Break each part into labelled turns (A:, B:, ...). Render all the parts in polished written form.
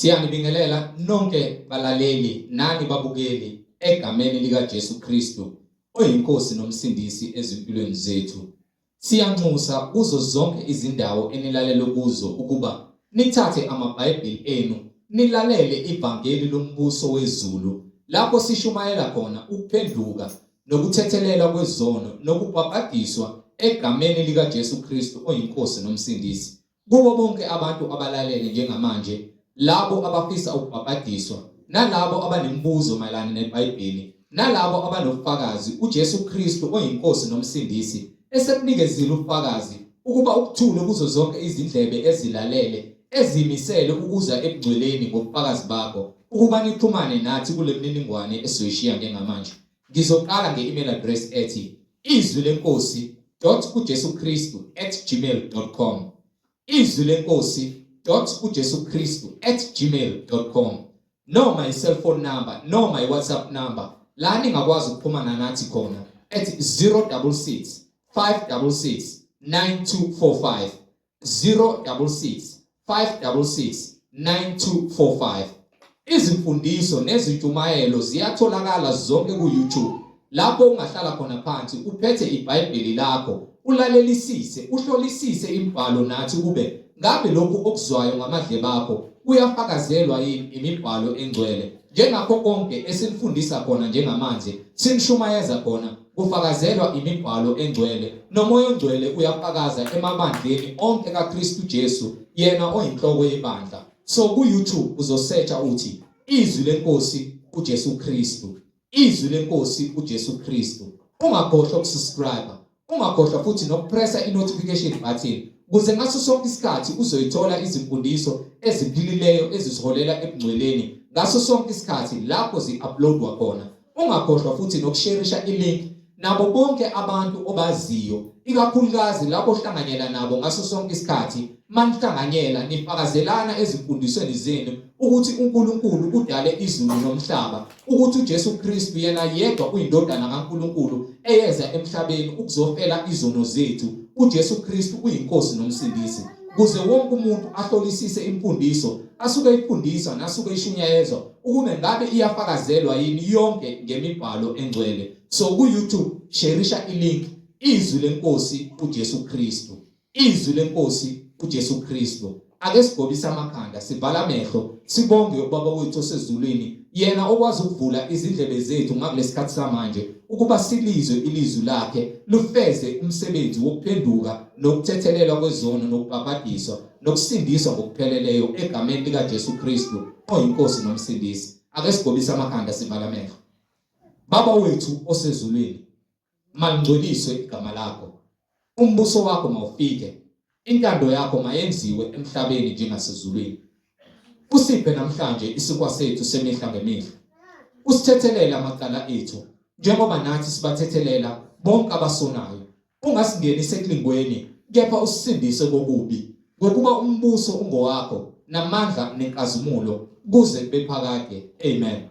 A: Siyanibingelela nonke balaleli nani babukeli egameni likaJesu Kristu oyiNkosi noMsindisi ezimpilweni zethu. Siyanxusa kuzo zonke izindawo enilalele kuzo ukuba nithathe amaBhayibheli enu nilalele ivangeli lombuso wezulu lapho sishumayela khona ukuphenduka nokuthethelelwa kwezono nokubhabhadiswa egameni likaJesu Kristu oyiNkosi noMsindisi. Kubo bonke abantu abalalele njengamanje, labo abafisa ukubhabhadiswa, nalabo abanemibuzo mayelana neBhayibheli, nalabo abanobufakazi, uJesu Kristu oyiNkosi noMsindisi esekunikezile ubufakazi ukuba ukuthule kuzo zonke izindlebe ezilalele, ezimisele ukuza ebungcweleni ngobufakazi bakho, ukuba nixhumane nathi kule mininingwane esizoyishiya njengamanje. Ngizoqala nge-email address ethi izwi lenkosi dot uJesu Kristu at gmail dot com izwi lenkosi dot uJesu Kristu at gmail dot com noma i-cellphone number noma i-WhatsApp number la ningakwazi ukuxhumana nathi khona at 066 566 9245 066 566 9245. Izimfundiso nezintshumayelo ziyatholakala zonke ku-YouTube lapho ungahlala khona phansi uphethe iBhayibheli lakho ulalelisise uhlolisise imibhalo nathi kube ngabe lokhu okuzwayo ngamadlebe akho kuyafakazelwa yini imibhalo engcwele njengakho konke esinifundisa khona njengamanje sinishumayeza khona kufakazelwa imibhalo engcwele noMoya oNgcwele uyafakaza emabandleni onke kaKristu Jesu yena oyinhloko yebandla. So ku YouTube uzosearcha uthi izwi lenkosi uJesu Kristu, izwi lenkosi uJesu Kristu. Ungakhohlwa ukusubscribe, ungakhohlwa futhi nokupressa i-notification button ukuze ngaso sonke isikhathi uzoyithola izimfundiso eziphilileyo ezisiholela ebungcweleni ngaso sonke isikhathi lapho zi-uploadwa khona. Ungakhohlwa futhi nokusherisha i-link nabo bonke abantu obaziyo, ikakhulukazi labo ohlanganyela nabo ngaso sonke isikhathi. Manihlanganyela, nifakazelana ezimfundisweni zenu ukuthi uNkulunkulu udale izulu nomhlaba, ukuthi uJesu Kristu yena yedwa uyiNdodana kaNkulunkulu eyeza emhlabeni ukuzofela izono zethu. UJesu Kristu uyiNkosi noMsindisi. Kuze wonke umuntu ahlolisise imfundiso asuke eyifundiswa nasuke ishunyayezwa ukube ngabe iyafakazelwa yini yonke ngemibhalo engcwele. So ku YouTube sherisha ilink izwi lenkosi uJesu Kristu. Izwi lenkosi uJesu Kristu. Ake sigobise amakhanda sivala amehlo sibonge ubaba wethu osezulwini yena okwazi ukuvula izindlebe zethu ngakulesikhathi samanje ukuba silizwe ilizwi lakhe lufeze umsebenzi wokuphenduka nokuthethelelwa kwezono nokubhabhadiswa nokusindiswa ngokupheleleyo egameni likaJesu Kristu oyiNkosi noMsindisi. Ake sigobise amakhanda sivala amehlo. Baba wethu osezulwini, malingcweliswe igama lakho. Umbuso wakho mawufike. Intando yakho mayenziwe emhlabeni njengasezulwini. Usiphe namhlanje isinkwa sethu semihla ngemihla. Usithethelele amacala ethu njengoba nathi sibathethelela bonke abasonayo. Ungasingenisi ekulingweni, kepha usisindise kokubi. Ngokuba umbuso ungowakho, namandla nenkazimulo, kuze kube phakade. Amen.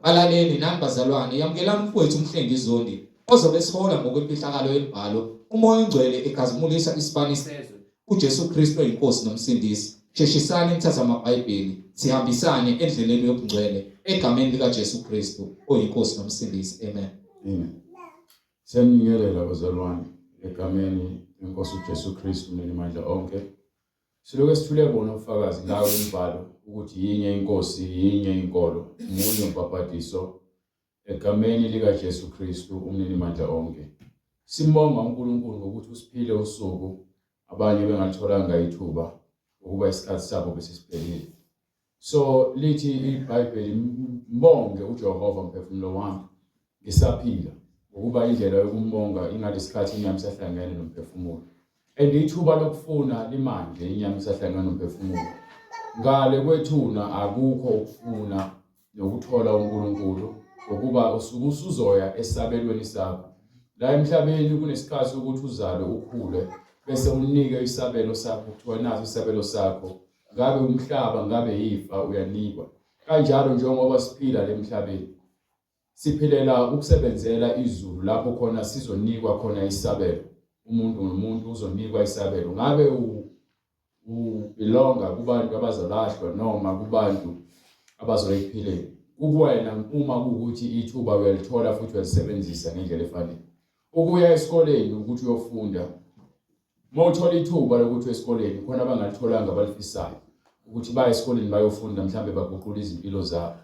A: Balaleli nani bazalwane, yamukelani umfowethu uMhlengi Zondi ozobe esihola ngokwemfihlakalo yemibhalo, uMoya oNgcwele ekhazimulisa isibani sezwe, uJesu Kristu oyiNkosi noMsindisi. Sheshisani nithathe amaBhayibheli, sihambisane endleleni yobungcwele egameni likaJesu Kristu oyiNkosi noMsindisi. Amen.
B: Amen. Siyanibingelela bazalwane egameni lenkosi uJesu Kristu mninimandla onke. Siloke sithule bona ubufakazi ngawo umbhalo ukuthi yinye inkosi, yinye inkolo, munye umbhabhadiso egameni likaJesu Kristu umninimandla onke. Simbonga uNkulunkulu ngokuthi usiphile usuku abanye bengatholanga ithuba ngokuba isikhathi sabo besisiphelile. So lithi iBhayibheli mbonge uJehova mphefumulo wami ngisaphila ngokuba indlela yokumbonga ingalesikhathi inyama isahlangene nomphefumulo. And ithuba lokufuna limanje inyama isahlangene nomphefumulo. Ngale kwethuna akukho ukufuna nokuthola uNkulunkulu ngokuba usuke usuzoya esabelweni sakho. La emhlabeni kunesikhathi ukuthi uzalwe ukhule bese unike isabelo sakho kuthiwa naso isabelo sakho ngabe umhlaba ngabe yifa uyanikwa kanjalo njengoba siphila lemhlabeni siphilela ukusebenzela izulu lapho khona sizonikwa khona isabelo umuntu nomuntu uzonikwa isabelo ngabe Ubelonga kubantu abazolahlwa noma kubantu abazoya ekuphileni. Kukuwena uma kuwukuthi ithuba uyalithola futhi uyalisebenzisa ngendlela efanele. Ukuya esikoleni ukuthi uyofunda, uma uthola ithuba lokuthi uye esikoleni, khona abangalitholanga abalifisayo ukuthi baye esikoleni bayofunda, mhlawumbe baguqule izimpilo zabo.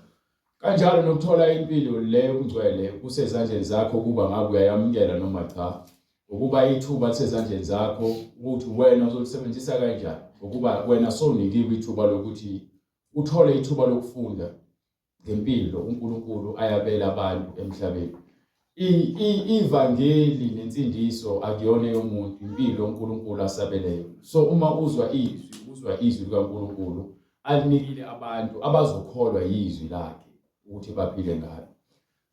B: Kanjalo nokuthola impilo le yobungcwele kusezandleni zakho ukuba ngabe uyayamukela noma cha. Ngokuba ithuba lisezandleni zakho ukuthi wena uzolisebenzisa kanjani. Ngokuba wena sowunikiwe ithuba lokuthi uthole ithuba lokufunda ngempilo uNkulunkulu ayabela abantu emhlabeni. Ivangeli nensindiso akuyona eyomuntu, impilo uNkulunkulu asabele yona. So uma uzwa izwi, uzwa izwi likaNkulunkulu alinikile abantu abazokholwa yizwi lakhe ukuthi baphile ngalo.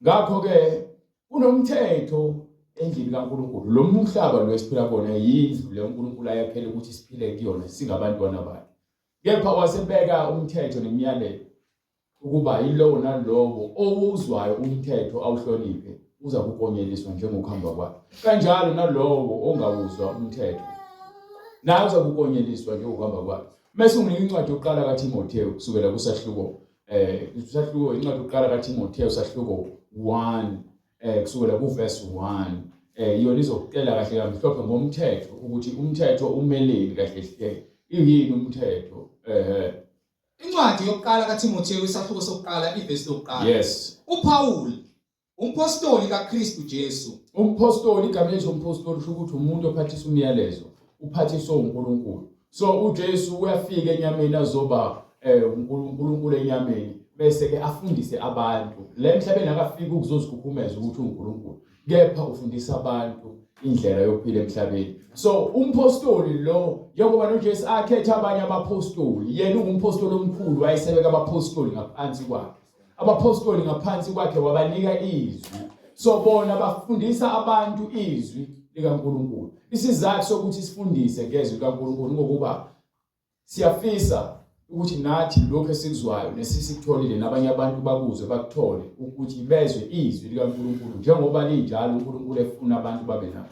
B: Ngakho-ke kunomthetho endlini kaNkulunkulu. Lo mhlaba lo esiphila kuwona yindlu le uNkulunkulu ayakhele ukuthi siphile kuyona singabantwana bakhe. Kepha wasebeka umthetho nemiyalelo ukuba yilowo nalowo owuzwayo umthetho awuhloniphe uza kukonyeliswa njengokuhamba kwakhe. Kanjalo nalowo ongawuzwa umthetho naye uza kukonyeliswa njengokuhamba kwakhe. Mese unginika incwadi yokuqala kaThimothewu kusukela kusahluko isahluko incwadi yokuqala kaThimothewu sahluko 1 kusukela kuverse 1 iyona izokutshela kahle kamhlophe ngomthetho ukuthi umthetho umeleni kahle hle iyini umthetho
A: Incwadi yokuqala kaThimothewu isahluko sokuqala ivesi lokuqala.
B: Yes.
A: UPaul umphostoli kaKristu Jesu.
B: Umphostoli, igama elithi umphostoli kusho ukuthi umuntu ophathisa umyalezo, uphathiswe uNkulunkulu. So uJesu uyafika enyameni azoba uNkulunkulu enyameni bese ke afundise abantu. Le emhlabeni akafiki ukuzozikhukhumeza ukuthi uNkulunkulu, kepha ufundisa abantu indlela yokuphila emhlabeni. So umphostoli lo njengoba noJesu akhetha abanye abaphostoli, yena ungumphostoli omkhulu wayesebeka abaphostoli ngaphansi kwakhe. Abaphostoli ngaphansi kwakhe wabanika izwi. So bona bafundisa abantu izwi likaNkulunkulu. Isizathu sokuthi sifundise ngezwi likaNkulunkulu ngokuba siyafisa ukuthi nathi lokho esikuzwayo nesisikutholile nabanye abantu bakuzwe bakuthole ukuthi bezwe izwi likaNkulunkulu njengoba linjalo uNkulunkulu efuna abantu babe nalo.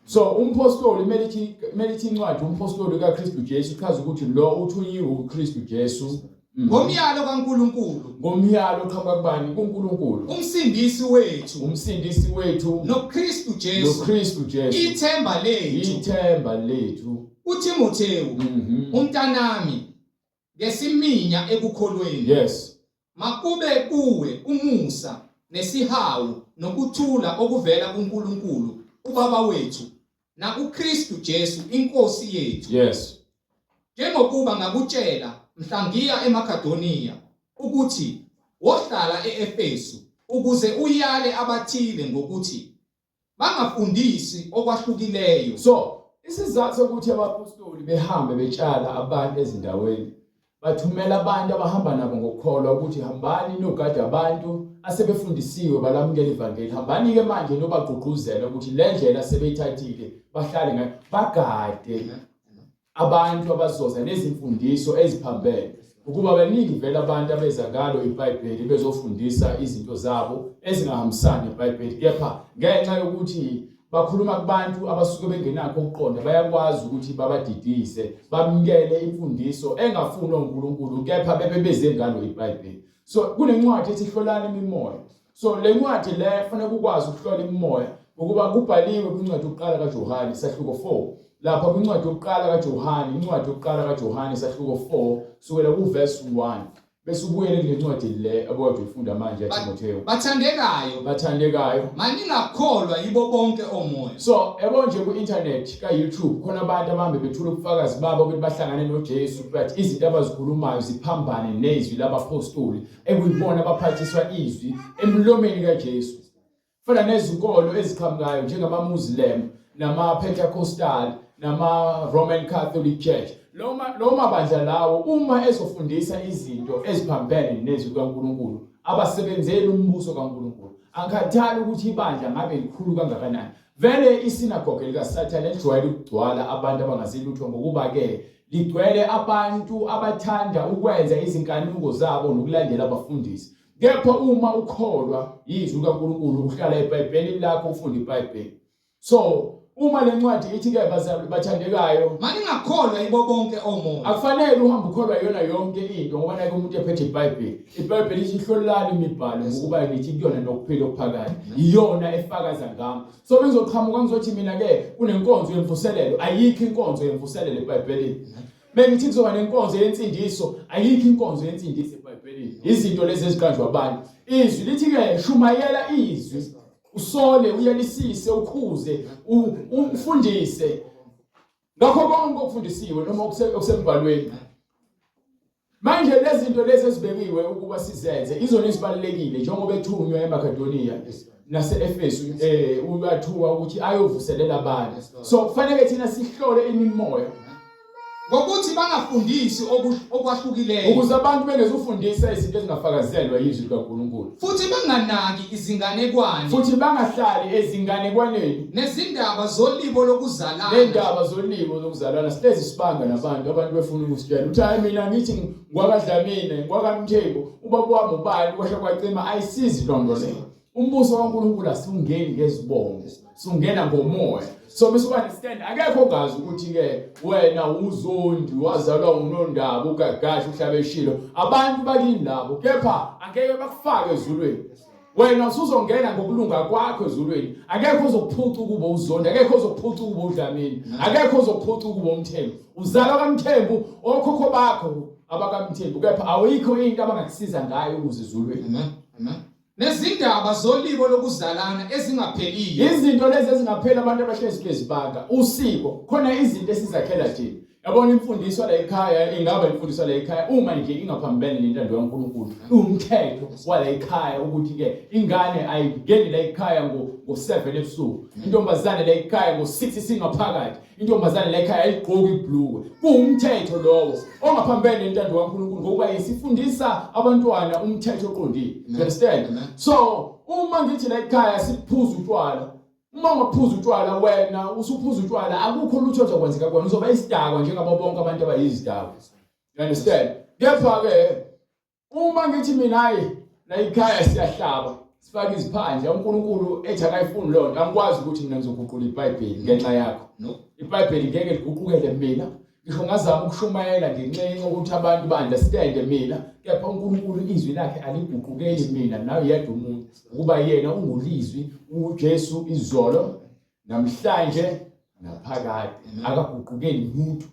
B: So umphostoli kumele ithi incwadi umphostoli kaKristu Jesu ichaza ukuthi lo uthunyiwe uKristu Jesu
A: Ngomyalo kaNkulunkulu.
B: Ngomyalo oqhamuka kubani? KuNkulunkulu.
A: Umsindisi wethu.
B: Umsindisi wethu.
A: NoKristu Jesu.
B: NoKristu Jesu.
A: Ithemba lethu.
B: Ithemba lethu.
A: UThimothewu umntanami ngesiminya ekukholweni.
B: Yes.
A: Makube kuwe umusa nesihawu nokuthula okuvela kuNkulunkulu uBaba wethu nakuKristu Jesu iNkosi yethu.
B: Yes.
A: Njengokuba ngakutshela mhla ngiya eMakedoniya ukuthi wohlala e-Efesu ukuze uyale abathile ngokuthi bangafundisi okwahlukileyo.
B: So, isizathu sokuthi abaphostoli behambe betshala abantu ezindaweni bathumela abantu abahamba nabo ngokukholwa ukuthi hambani nogada abantu asebefundisiwe balamukela ivangeli hambani-ke manje nobagqugquzela ukuthi le ndlela sebeyithathile bahlale ngayo bagade abantu abazoza nezimfundiso eziphambene ukuba baningi vele abantu abeza ngalo iBhayibheli bezofundisa izinto zabo ezingahambisani neBhayibheli kepha ngenxa yokuthi bakhuluma kubantu abasuke bengenakho ukuqonda bayakwazi ukuthi babadidise bamukele imfundiso engafunwa uNkulunkulu kepha bebe beze ngalo iBhayibheli so kunencwadi ethi hlolani imimoya so le ncwadi le kufanele ukwazi ukuhlola imimoya ngokuba kubhaliwe kwincwadi yokuqala kaJohane isahluko 4 lapha kwincwadi yokuqala kaJohane incwadi yokuqala kaJohane isahluko 4 sukela kuverse 1 bese ubuyele kule ncwadi le obukade uyifunda manje yaTimothewu.
A: Bathandekayo,
B: Bathandekayo.
A: Maningakholwa yibo bonke omoya.
B: So yabo nje ku-internet ka-YouTube khona abantu abahambe bethula ubufakazi babo ukuthi bahlangane noJesu but izinto abazikhulumayo ziphambane nezwi labaphostoli ekuyibona abaphathiswa izwi emlomeni kaJesu. Fana nezinkolo eziqhamukayo njengama-Muslim nama-Pentecostal nama-Roman Catholic Church. Lawo mabandla lawo uma ezofundisa izinto eziphambene nezwi likaNkulunkulu abasebenzeli umbuso kaNkulunkulu. Angikhathali ukuthi ibandla ngabe likhulu kangakanani. Vele isinagoge likaSathane lijwayele ukugcwala abantu abangazi lutho ngokuba-ke ligcwele abantu abathanda ukwenza izinkanuko zabo nokulandela abafundisi. Kepha uma ukholwa yizwi likaNkulunkulu uhlala eBhayibhelini lakho ufunda iBhayibheli. So Uma le ncwadi ithi ke bazali bathandekayo,
A: maningakholwa yibo bonke omoya.
B: Akufanele uhambe ukholwa iyona yonke into ngoba nake umuntu ephethe iBhayibheli. IBhayibheli lithi hlolani imibhalo ngokuba nithi kuyona nokuphila okuphakade. Iyona efakaza ngami. So bengizoqhamuka ngizothi mina ke kunenkonzo yemvuselelo, ayikho inkonzo yemvuselelo eBhayibhelini. Bengithi kuzoba nenkonzo yensindiso, ayikho inkonzo yensindiso eBhayibhelini. Izinto lezi eziqanjwa abantu. Izwi lithi ke shumayela izwi. Usole, uyelisise, ukhuze, ufundise. Ngakho konke okufundisiwe noma okusembhalweni. Manje lezi zinto lezi ezibekiwe ukuba sizenze izona ezibalulekile njengoba ethunywa eMakedoniya nase-Efesu eh uyathuka ukuthi ayovuselela abantu. So kufanele thina sihlole imimoya
A: ngokuthi bangafundisi okwahlukileyo
B: ukuze abantu bengezufundisa izinto ezingafakazelwa yizwi likaNkulunkulu
A: futhi banganaki izinganekwane
B: futhi bangahlali ezinganekwaneni
A: nezindaba zolibo lokuzalana
B: nendaba zolibo lokuzalana sihlezi sibanga nabantu abantu befuna ukusitshela ukuthi hayi mina ngithi ngwakadlamini ngwakamthembu ubaba wami ubani kwasha kwacima ayisizi lonto leyo umbuso kaNkulunkulu asiwungeni ngezibongo sungena ngomoya so bese understand akekho ongazi ukuthi ke wena uzondi wazalwa unondaba ugagashi uhlabeshilo abantu bakini labo kepha angeke bakufake ezulwini wena usuzongena ngokulunga kwakho ezulwini akekho ozokuphuca ukuba uzondi akekho ozokuphuca ukuba udlamini akekho ozokuphuca ukuba umthembu uzalwa kamthembu okhokho bakho abakamthembu kepha awuyikho into abangakusiza ngayo ukuze ezulwini
A: amen amen Nezindaba zolibo lokuzalana ezingapheliyo.
B: Izinto lezi ezingapheli abantu abahlezi bezibanga usiko khona izinto esizakhela thina. Yabona imfundiso la ekhaya ingaba imfundiso la ekhaya uma nje ingaphambene nentando kaNkulunkulu. Umthetho wala ekhaya ukuthi ke ingane ayingeni la ekhaya ngo ngo7 ebusuku. Intombazane la ekhaya ngo6 singaphakathi. Intombazane la ekhaya ayigqoki ibhlukwe. Kuwumthetho lowo ongaphambene nentando kaNkulunkulu ngokuba isifundisa abantwana umthetho oqondile. You understand? So uma ngithi la ekhaya siphuza utshwala uma ungaphuza utshwala wena usuphuza utshwala akukho lutho ozokwenzeka kuwena uzoba isidakwa njengabo bonke abantu abayizidakwa. You understand? Kepha ke Uma ngithi mina hayi la ekhaya siyahlaba sifake iziphandle uNkulunkulu ethi akayifuni leyo nto angikwazi ukuthi mina ngizoguqula iBhayibheli ngenxa yakho.
A: No.
B: IBhayibheli ngeke liguqukele mina. Ngisho ngazama ukushumayela ngenxenxe ukuthi abantu ba-understand mina kepha uNkulunkulu izwi lakhe aliguqukeli mina nawe yedwa umuntu ukuba yena ungulizwi uJesu izolo namhlanje naphakade akaguqukeli muntu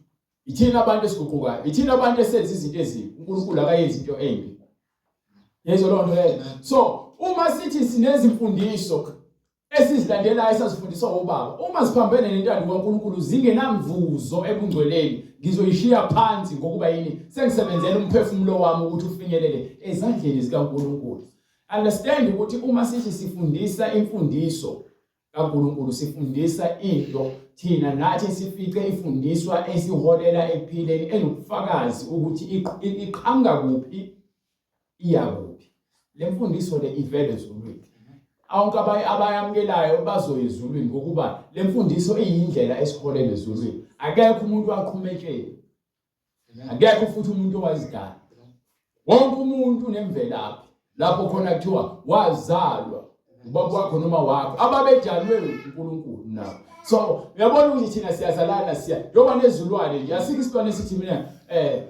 B: Ithina abantu esiguqukayo, ithina abantu esenza izinto ezimbi. uNkulunkulu akayenzi into embi. Yezwa loo nto leyo. So, uma sithi sinezimfundiso esizilandelayo esazifundiswa obaba, uma ziphambene nentando kaNkulunkulu zingenamvuzo ebungcweleni, ngizoyishiya phansi ngokuba yini? Sengisebenzela umphefumulo wami ukuthi ufinyelele ezandleni zikaNkulunkulu. Understand ukuthi uma sithi sifundisa imfundiso kaNkulunkulu sifundisa into thina nathi sifice ifundiswa esiholela ekuphileni enobufakazi ukuthi iqhamuka kuphi iya kuphi le mfundiso le ivele ezulwini awonke abayamukelayo bazoya ezulwini ngokuba le mfundiso iyindlela esiholela ezulwini akekho umuntu waqhuma etsheni akekho futhi umuntu owazidala wonke umuntu unemvelaphi lapho khona kuthiwa wazalwa ubaba wakho noma wakho ababedalwe uNkulunkulu nabo so uyabona ukuthi thina siyazalana siya njengoba nezilwane nje asikho isilwane esithi mina eh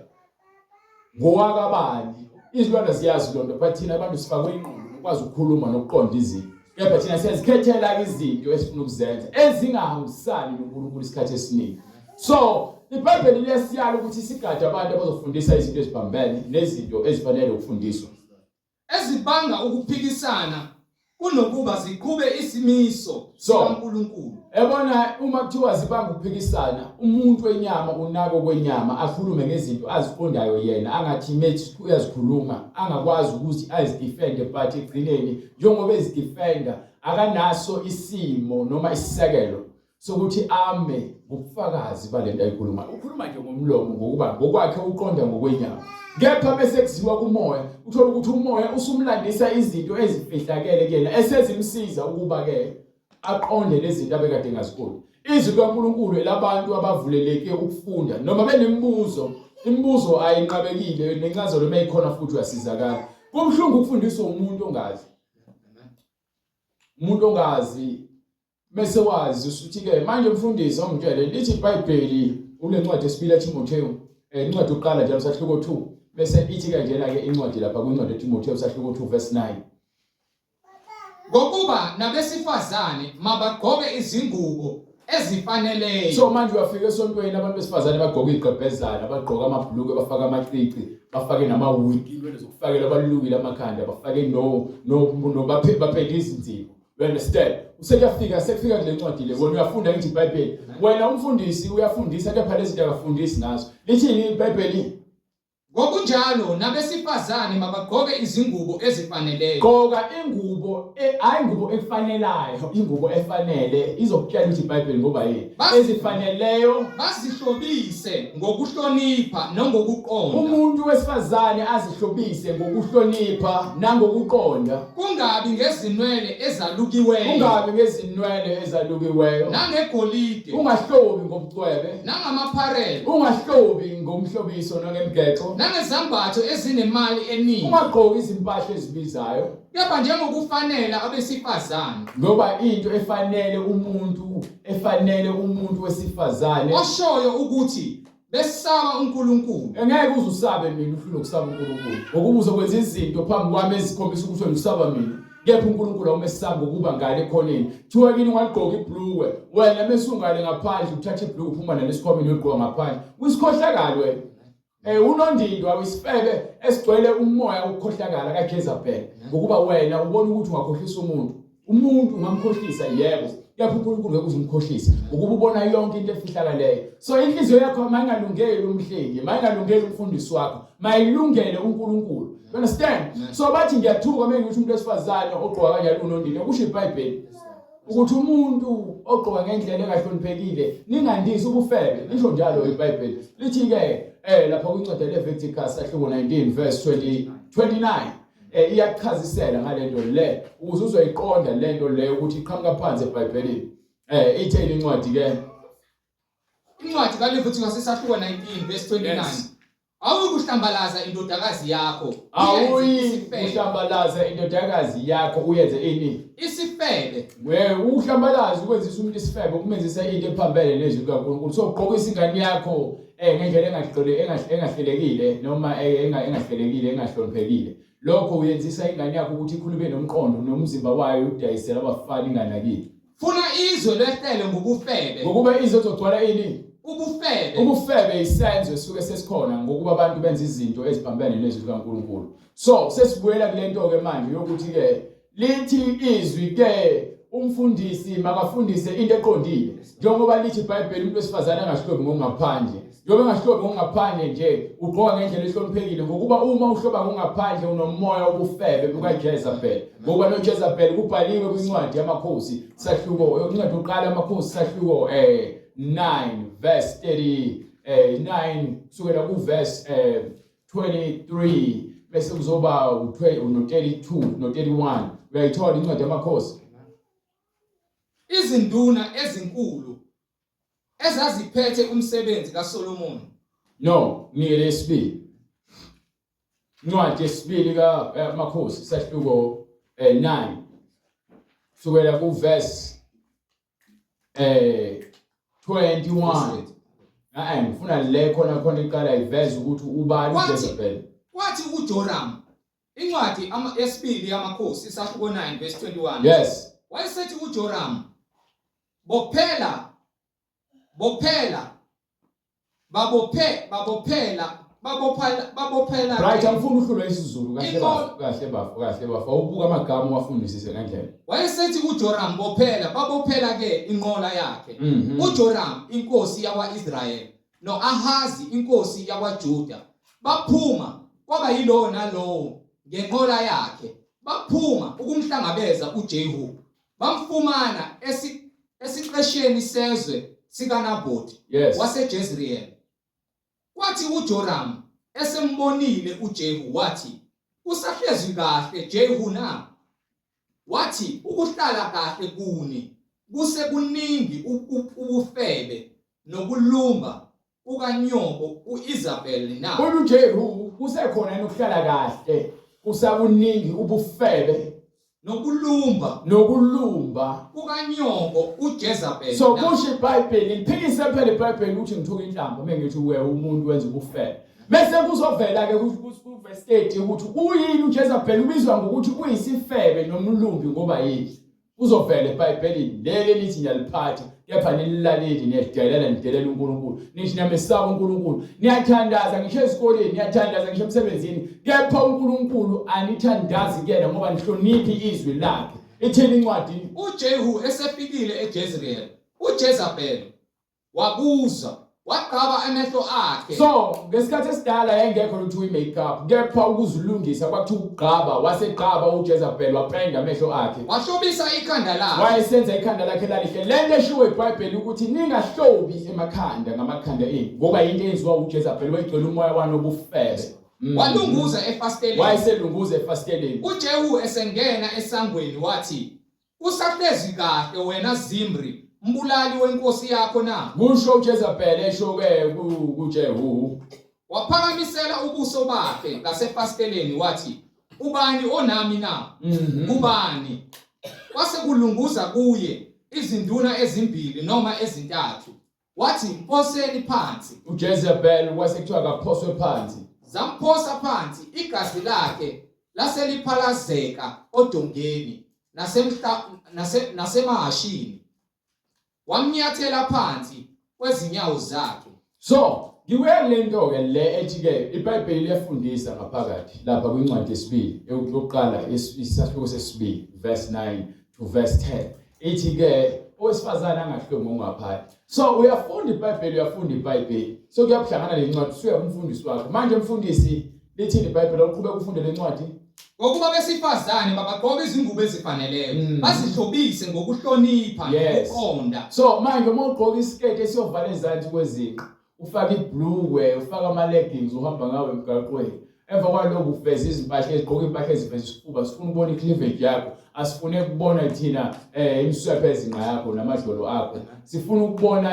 B: ngowakabani izilwane ziyazi lonto but thina abantu sifakwe ingqondo nokwazi ukukhuluma nokuqonda izinto kepha thina siyazikhethela izinto esifuna ukuzenza ezingahambisani noNkulunkulu isikhathi esiningi So iBhayibheli liyasiyala ukuthi sigade abantu abazofundisa izinto eziphambene nezinto ezifanele ukufundiswa.
A: Ezibanga ukuphikisana kunokuba ziqhube isimiso sikaNkulunkulu.
B: Ebona uma kuthiwa zibanga ukuphikisana, umuntu wenyama unako kwenyama akhulume ngezinto aziqondayo yena angathi methi uyazikhuluma angakwazi ukuthi azidefende but egcineni njengoba ezidefenda akanaso isimo noma isisekelo sokuthi ame ngobufakazi balento ayikhuluma ukhuluma nje ngomlomo ngokuba ngokwakhe uqonda ngokwenyama kepha bese kuziwa kumoya uthola ukuthi umoya usumlandisa izinto ezifihlakele kuyena esezimsiza ukuba ke aqonde lezi zinto abekade engaziqondi izwi likaNkulunkulu elabantu abavuleleke ukufunda noma benemibuzo imibuzo ayinqabekile nencazelo uma ikhona futhi uyasizakala kubuhlungu ukufundiswa umuntu ongazi umuntu ongazi. Mese wazi usuthi-ke manje mfundisi awungitshele lithi iBhayibheli kule ncwadi esibili yaThimothewu eh, incwadi yokuqala njalo sahluko 2 bese ithi kanjena-ke incwadi lapha kwincwadi yaThimothewu sahluko 2 verse 9
A: Ngokuba nabesifazane mabagqoke izingubo ezifaneleyo.
B: So manje uyafika esontweni abantu besifazane bagqoka izigqebhezana, bagqoka amabhulukwe, bafaka amacici, bafake namawigi, inwele zokufakela balukile amakhanda, bafake no no no baphethe izinzipho. You understand? Usekuyafika sekufika kule ncwadi le wena uyafunda ngithi iBhayibheli. Wena umfundisi uyafundisa kepha lezi zinto akafundisi ngazo. Lithini iBhayibheli?
A: Ngokunjalo nabesifazane mabagqoke izingubo ezifaneleyo.
B: Gqoka ingubo e, hayi ingubo ekufanelayo, ingubo efanele izokutshela ukuthi iBhayibheli ngoba yini. Ezifaneleyo
A: bazihlobise ngokuhlonipha nangokuqonda.
B: Umuntu wesifazane azihlobise ngokuhlonipha nangokuqonda.
A: Kungabi ngezinwele ezalukiweyo.
B: Kungabi ngezinwele ezalukiweyo.
A: Nangegolide.
B: Ungahlobi ngobucwebe.
A: Nangamapharele.
B: Ungahlobi ngomhlobiso nangemigexo.
A: Nangezambatho ezinemali eningi.
B: Ungagqoki izimpahla ezibizayo.
A: Kepha njengokufanele abesifazane.
B: Ngoba into efanele umuntu efanele umuntu wesifazane.
A: Oshoyo ukuthi besaba uNkulunkulu.
B: Engeke uze usabe mina uhlule ukusaba uNkulunkulu. Ngokuba uzokwenza izinto phambi kwami ezikhombisa ukuthi wena usaba mina. Kepha uNkulunkulu awumesabi ngokuba ngale ekhoneni. Thiwa kini ungaligqoka ibhulukwe. Wena mese ungale ngaphandle uthatha ibhulukwe uphuma nalo esikhwameni uyoligqoka ngaphandle. Uyisikhohlakali wena. Eh unondindwa wisifebe esigcwele umoya wokukhohlakala kaJezebel ngokuba wena ubona ukuthi ungakhohlisa umuntu. Umuntu ungamkhohlisa yebo, kepha uNkulunkulu ngeke uze umkhohlise ngokuba ubona yonke into efihlakaleyo. So inhliziyo yakho mayingalungeli umhlengi, mayingalungeli umfundisi wakho, mayilungele uNkulunkulu. You understand? So bathi ngiyathuka uma ngithi umuntu wesifazane ogqoka kanjalo unondindwa kusho iBhayibheli. Ukuthi umuntu ogqoka ngendlela engahloniphekile ningandisi ubufebe, lisho njalo iBhayibheli. Lithi-ke lapha kwincwadi yeLeviticus sahluko 19 verse 20 29 iyachazisela ngalento le ukuze uzoyiqonda lento le ukuthi iqhamuka phansi eBhayibhelini. Itheni incwadi ke?
A: Incwadi kaLeviticus isahluko 19 verse 29. Yes. Awuyikuhlambalaza indodakazi yakho.
B: Awuyikuhlambalaza indodakazi yakho uyenze ini?
A: Isifebe.
B: We uhlambalaza ukwenzisa umuntu isifebe ukumenzisa into ephambene nezwi likaNkulunkulu. So ugqokisa ingane yakho ngendlela engahlele engahlelekile noma engahlelekile engahloniphekile. Lokho uyenzisa ingane yakho ukuthi ikhulume nomqondo nomzimba wayo ukudayisela abafana inganakile.
A: Funa izwe lehlele ngobufebe.
B: Ngokuba izwe lizogcwala ini?
A: Ubufebe.
B: Ubufebe isenzo esuke sesikhona ngokuba abantu benza izinto eziphambene nezwi likaNkulunkulu. So sesibuyela kule nto ke manje yokuthi ke lithi izwi ke umfundisi makafundise into eqondile njengoba lithi iBhayibheli umuntu wesifazane angahlobi ngokungaphandle njengoba engahlobi ngokungaphandle nje ugqoka ngendlela ehloniphekile ngokuba uma uhloba ngokungaphandle unomoya wobufebe bukaJezebel ngokuba noJezebel kubhaliwe kwincwadi yamakhosi sahluko incwadi yokuqala amakhosi sahluko 9 verse 30 9 kusukela ku verse 23 bese kuzoba u-32 no-31 uyayithola incwadi yamakhosi
A: Izinduna ezinkulu ezaziphethe umsebenzi kaSolomoni.
B: No, nike lesibili. Incwadi yesibili kaMakhosi sahluko 9 kusukela ku verse 21. Ngifuna le khona khona iqala iveze ukuthi ubani uJezebel.
A: Kwathi uJoram Incwadi yesibili yamakhosi isahluko 9 verse 21.
B: Yes.
A: Wayesethi uJoram bophela bophela babophe babophela babophela babophela
B: Right, angifuni uhlulwe isiZulu kahle bafo kahle bafo kahle bafo awubuka amagama uwafundisise ngendlela.
A: Wayesethi uJoram bophela babophela ke inqola yakhe. UJoram inkosi yakwaIsrayeli no-Ahazi inkosi yakwaJuda baphuma kwaba yilowo nalowo ngenqola yakhe baphuma ukumhlangabeza uJehu bamfumana esiqesheni sezwe sikaNabhoti waseJezreyeli. Kwathi uJoramu esembonile uJehu wathi, Usahlezi kahle Jehu na? Wathi, Ukuhlala kahle kuni kusekuningi ubufebe nokulumba kukanyoko u-Isabel na?
B: Kodwa uJehu kusekhona yini ukuhlala kahle kusakuningi ubufebe?
A: Nokulumba.
B: Nokulumba.
A: Kukanyoko uJezebel.
B: So kusho iBhayibheli, liphikise phela iBhayibheli ukuthi ngithuka inhlamba uma ngithi uwe umuntu wenza ubufebe. Bese kuzovela ke ku verse 30 ukuthi uyini uJezebel, ubizwa ngokuthi uyisifebe nomlumbi ngoba yini? Kuzovela eBhayibhelini leli elithi niyaliphatha kepha nililaleli, niyadelela, nidelela uNkulunkulu, nithi niyamesaba uNkulunkulu, niyathandaza ngisho ezikoleni, niyathandaza ngisho emsebenzini, kepha uNkulunkulu anithandazi kuyena ngoba nihloniphi izwi lakhe. Ithini incwadi?
A: UJehu esefikile eJezreel, uJezebel wabuza, waqaba amehlo akhe.
B: So ngesikhathi esidala yayingekho lutho i-makeup, kepha ukuzilungisa kwakuthiwa ukugqaba. Wasegqaba uJezebel, wapenda amehlo akhe,
A: wahlobisa ikhanda lakhe,
B: wayesenza ikhanda lakhe lalihle. Le nto eshiwo iBhayibheli ukuthi ningahlobi emakhanda ngamakhanda enu, ngoba yinto eyenziwa uJezebel, wayegcwele umoya wanobufebe.
A: Walunguza efasiteleni.
B: Wayeselunguza efasiteleni.
A: UJehu esengena esangweni wathi, "Usahlezi kahle wena Zimri, mbulali wenkosi yakho na?"
B: Kusho uJezebel esho-ke kuJehu.
A: Waphakamisela ubuso bakhe ngasefasiteleni wathi, "Ubani onami na? Ubani?" Kwase kulunguza kuye izinduna ezimbili noma ezintathu. Wathi, "Mphoseni phansi."
B: UJezebel kwase kuthiwa kaphoswe phansi.
A: Zamphosa phansi, igazi lakhe laseliphalazeka odongeni nasemhla nase nasemahashini. Wamnyathela phansi kwezinyawo zakhe.
B: So ngibuya kule nto-ke le ethi-ke iBhayibheli liyafundisa ngaphakathi lapha kwincwadi yesibili yokuqala, isahluko sesibili, verse 9 to verse 10, ithi-ke owesifazane angahlomi ngokungaphathi. So uyafunda iBhayibheli, uyafunda iBhayibheli, so kuyakuhlangana le ncwadi, usuya kumfundisi wakho. Manje mfundisi, lithini iBhayibheli? Uqhubeka ufunde le ncwadi.
A: Ngokuba besifazane babagqoka izingubo ezifaneleyo, bazihlobise ngokuhlonipha nokuqonda.
B: So manje uma ugqoka isiketi esiyovala ezansi kwezinqa, ufake ibhlukwe, ufake ama-leggings, uhamba ngawo emgaqweni, emva kwalokho ufeza izimpahla, ezigqoka impahla eziveza isifuba, sifuna ukubona i-cleavage yakho, asifune ukubona thina imiswephe ezinqa yakho namadlolo akho. Sifuna ukubona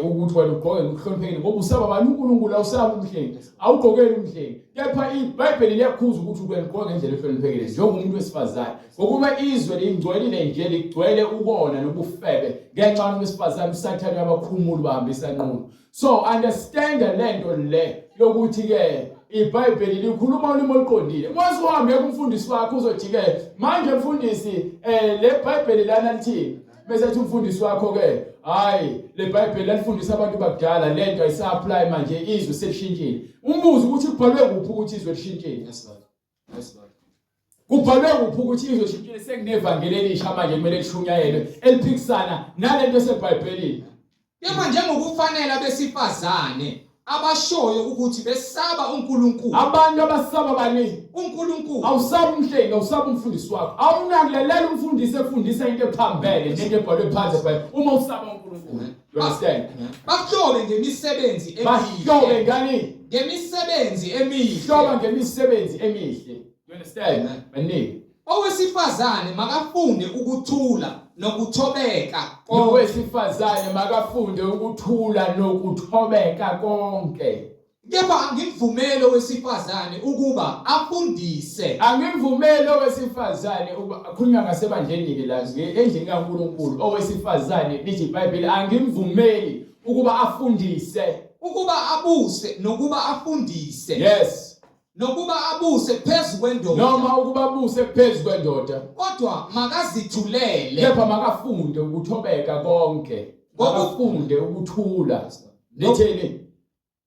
B: ukuthi wena ugqoke ngokuhloniphekile, ngoba usaba bani? UNkulunkulu. Awusabi umhlengi, awugqokeli umhlengi, kepha iBhayibheli liyakhuza ukuthi wena ugqoke ngendlela ehloniphekile njengomuntu wesifazane, ngokuba izwe lingcwelile nje, ligcwele ukona nobufebe ngenxa yomuntu wesifazane. USathane uyabakhumula, ubahambisa nqunu. So understand lento le yokuthi ke iBhayibheli likhuluma ulimi oluqondile. Uma usuhambe kumfundisi wakho, uzothi ke, "Manje mfundisi, le Bhayibheli lana lithini?" Bese ethi umfundisi wakho ke, "Hayi, le Bhayibheli lalifundisa abantu bakudala, lento ayisa-apply manje, izwe selishintshile." Umbuzo ukuthi kubhalwe kuphi ukuthi izwe lishintshile?
A: Yes Lord. Yes Lord.
B: Kubhalwe kuphi ukuthi izwe lishintshile, sekunevangeli elisha manje kumele lishunyayelwe eliphikisana nalento eseBhayibhelini?
A: Kepha njengokufanele abesifazane abashoyo ukuthi besaba uNkulunkulu.
B: Abantu abasaba bani?
A: UNkulunkulu.
B: Awusabi umhlengi, awusabi umfundisi wakho. Awunakulelela umfundisi efundisa into ephambene nento ebhalwe phansi eBhayibhelini uma usaba uNkulunkulu. You understand?
A: Bahlobe ngemisebenzi emihle.
B: Bahlobe ngani?
A: Ngemisebenzi emihle.
B: Hloba ngemisebenzi emihle. You understand? Maningi.
A: Owesifazane makafunde ukuthula nokuthobeka
B: konke. Owesifazane makafunde ukuthula nokuthobeka konke.
A: Kepha angimvumeli owesifazane ukuba afundise.
B: Angimvumeli owesifazane ukuba akhulunywa ngasebandleni-ke la, endlini kaNkulunkulu. Owesifazane, lithi iBhayibheli, angimvumeli ukuba afundise.
A: Ukuba abuse nokuba afundise.
B: Yes.
A: Nokuba abuse phezu kwendoda.
B: Noma ukuba abuse phezu kwendoda.
A: Kodwa makazithulele.
B: Kepha makafunde ukuthobeka konke. Makafunde ukuthula. Lithini?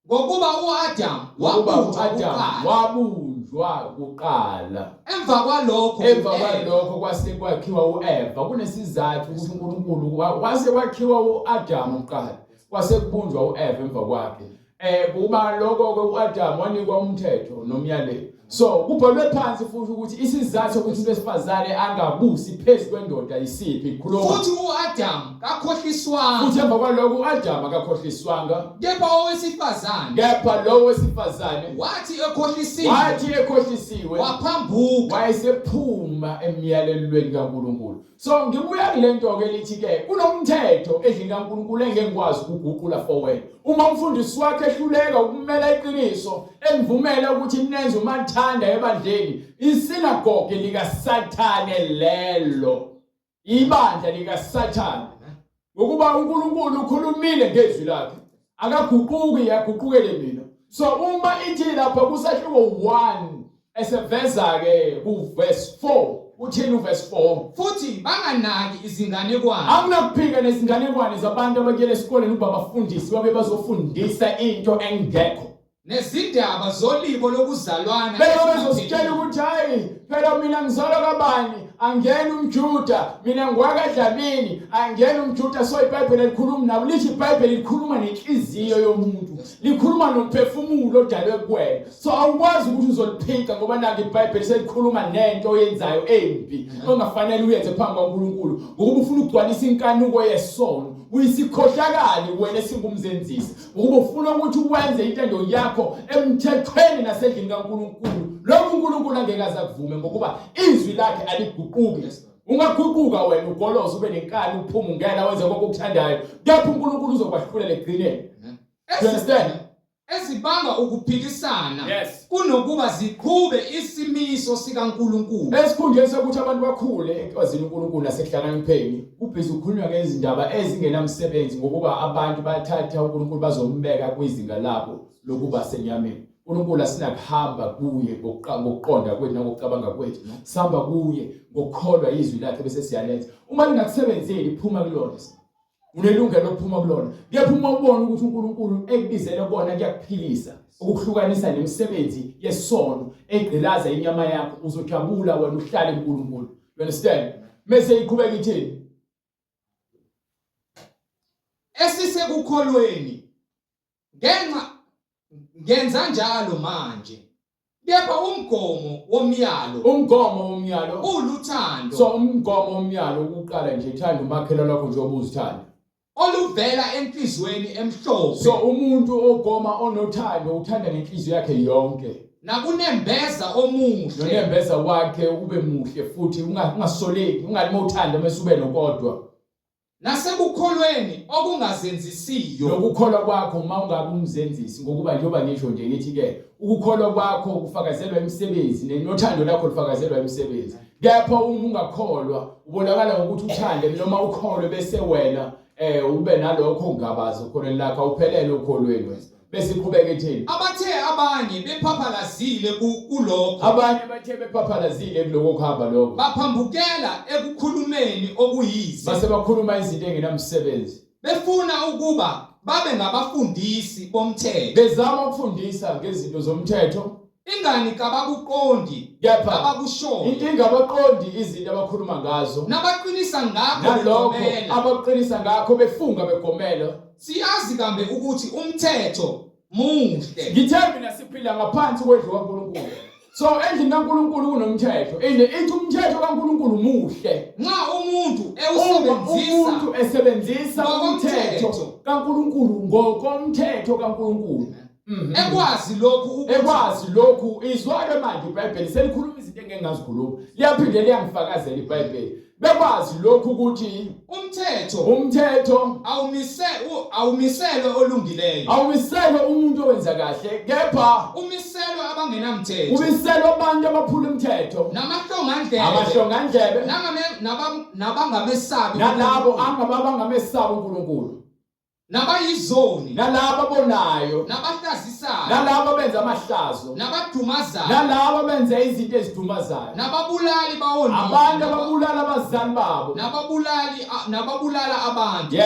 A: Ngokuba uAdam
B: Ngokuba
A: wabunjwa
B: u-Adam
A: kuqala.
B: Wabunjwa kuqala.
A: Emva kwalokho
B: Emva
A: u-Eva.
B: kwalokho kwase kwakhiwa uEva. Kunesizathu ukuthi uNkulunkulu kwase kwakhiwa uAdam kuqala, kwase kubunjwa uEva emva kwakhe. Kuba lokho ke uAdam wanikwa umthetho nomyalelo. So kubhalwe phansi futhi ukuthi isizathu sokuthi umuntu wesifazane angabusi phezu kwendoda isiphi? Khuluma.
A: Futhi uAdam kakhohliswanga.
B: Futhi emva kwalokho uAdam akakhohliswanga.
A: Kepha owesifazane.
B: Kepha lo wesifazane
A: wathi ekhohlisiwe.
B: Wathi ekhohlisiwe.
A: Waphambuka.
B: Wayesephuma emyalelweni kaNkulunkulu. So ngibuya kule nto ke lithi ke kunomthetho endlini kaNkulunkulu engeke ngikwazi ukuguqula for wena. Uma umfundisi wakhe ehluleka ukumela iqiniso enivumela ukuthi nenze umathanda ebandleni, isinagoge likaSathane lelo, ibandla likaSathane. Ngokuba uNkulunkulu ukhulumile ngezwi lakhe, akaguquki, yaguqukele mina. So uma ithi lapha kusahluko 1 eseveza ke ku verse 4, uthini uverse 4?
A: Futhi banganaki izinganekwane.
B: Akunakuphika nezinganekwane zabantu abakuyela esikoleni ukuba bafundisi, babe bazofundisa into engekho.
A: Nezindaba zolibo lokuzalwana.
B: Bese bezositshela ukuthi hayi phela mina ngizalwa kabani, angena umJuda, mina ngwakaDlamini, angena umJuda. So iBhayibheli elikhuluma nabo, lithi iBhayibheli likhuluma nenhliziyo yomuntu, likhuluma nomphefumulo odalwe kuwena. So awukwazi ukuthi uzoliphika ngoba nange iBhayibheli selikhuluma nento oyenzayo embi ongafanele uyenze phambi kwaNkulunkulu, ngokuba ufuna ukugcwalisa inkanuko yesono. Uyisikhohlakali wena esingumzenzisi, ukuba ufuna ukuthi wenze intando yakho emthethweni nasendlini kaNkulunkulu. Lokhu uNkulunkulu angeke aze akuvume, ngokuba izwi lakhe aliguquki. Ungaguquka wena ugoloze ube nenkani uphume ungena wenze konke okuthandayo, kepha uNkulunkulu uzokwahlulela ekugcineni. You understand?
A: Ezibanga ukuphikisana
B: Yes.
A: kunokuba ziqhube isimiso sikaNkulunkulu.
B: Esikhundleni sokuthi abantu bakhule ekwazini uNkulunkulu nasekuhlakanipheni, kubhizi kukhulunywa ngezindaba ezingenamsebenzi, ngokuba abantu bathatha uNkulunkulu bazombeka kwizinga labo lokuba senyameni. uNkulunkulu asinakuhamba kuye ngokuqonda kwethu nangokucabanga kwethu, sihamba kuye ngokukholwa izwi lakhe bese siyalenza. Uma lingakusebenzeli, phuma kulona, unelungelo lokuphuma kulona. Kepha uma ubona ukuthi uNkulunkulu ekubizele kona kuyakuphilisa, ukukuhlukanisa nemisebenzi yesono egqilaza inyama yakho, uzojabula wena uhlale kuNkulunkulu. You understand? Mese iqhubeka ithini?
A: Esisekukholweni ngenxa ngenza njalo manje, kepha umgomo womyalo,
B: Umgomo womyalo
A: uluthando
B: So umgomo womyalo ukuqala nje, thanda umakhelwane wakho njengoba uzithanda,
A: oluvela enhliziyweni emhlophe
B: So umuntu ogoma onothando uthanda ngenhliziyo yakhe yonke,
A: nakunembeza omuhle,
B: nonembeza wakhe ube muhle futhi ungasoleki, ungathi uma uthanda mase ube nokodwa.
A: Nasekukholweni okungazenzisiyo.
B: Nokukholwa kwakho uma ungabe umzenzisi, ngokuba njengoba ngisho nje ngithi-ke ukukholwa kwakho kufakazelwa imisebenzi, nothando lakho lufakazelwa imisebenzi. Kepha uma ungakholwa ubonakala ngokuthi uthande noma ukholwe bese wena ube nalokho ungabazi ukholweni lakho, awuphelele ukholweni wena. Bese iqhubeka ithini?
A: Abathe abanye bephaphalazile kulokho,
B: Abanye bathe bephaphalazile kuloko kuhamba lokho,
A: baphambukela ekukhulumeni okuyize,
B: base bakhuluma izinto engenamsebenzi,
A: befuna ukuba babe ngabafundisi bomthetho,
B: bezama ukufundisa ngezinto zomthetho,
A: ingani kabakuqondi
B: kepha
A: abakushoyo,
B: inkinga abaqondi izinto abakhuluma ngazo,
A: nabaqinisa ngakho
B: nalokho
A: begomela.
B: Abaqinisa ngakho befunga begomela.
A: Siyazi kambe ukuthi umthetho muhle.
B: Ngithe mina siphila ngaphansi kwendlu kaNkulunkulu. So endlini kaNkulunkulu kunomthetho, ende ithi umthetho kaNkulunkulu muhle
A: nxa umuntu
B: uma
A: ewusebenzisa
B: umuntu esebenzisa
A: ngokomthetho.
B: Umthetho kaNkulunkulu ngokomthetho kaNkulunkulu.
A: Ekwazi lokhu ukuthi
B: Ekwazi lokhu. Izwa-ke manje, iBhayibheli selikhuluma izinto engeke ngazikhuluma, liyaphinde liyangifakazela iBhayibheli. Bekwazi lokhu ukuthi
A: umthetho
B: umthetho
A: awumiselwe olungileyo,
B: awumiselwe umuntu owenza kahle, kepha
A: umiselwe abangenamthetho,
B: umiselwe abantu abaphula umthetho,
A: namahlongandlebe,
B: amahlongandlebe,
A: nabangamesabi
B: nalabo
A: uNkulunkulu,
B: angabangamesabi uNkulunkulu,
A: nabayizoni,
B: nalabo abonayo,
A: nabahlazisayo,
B: nalabo abenza amahlazo,
A: nabadumazayo,
B: nalabo abenza izinto ezidumazayo,
A: nababulali bawonini,
B: abantu ababulala abazali babo,
A: nababulala abantu,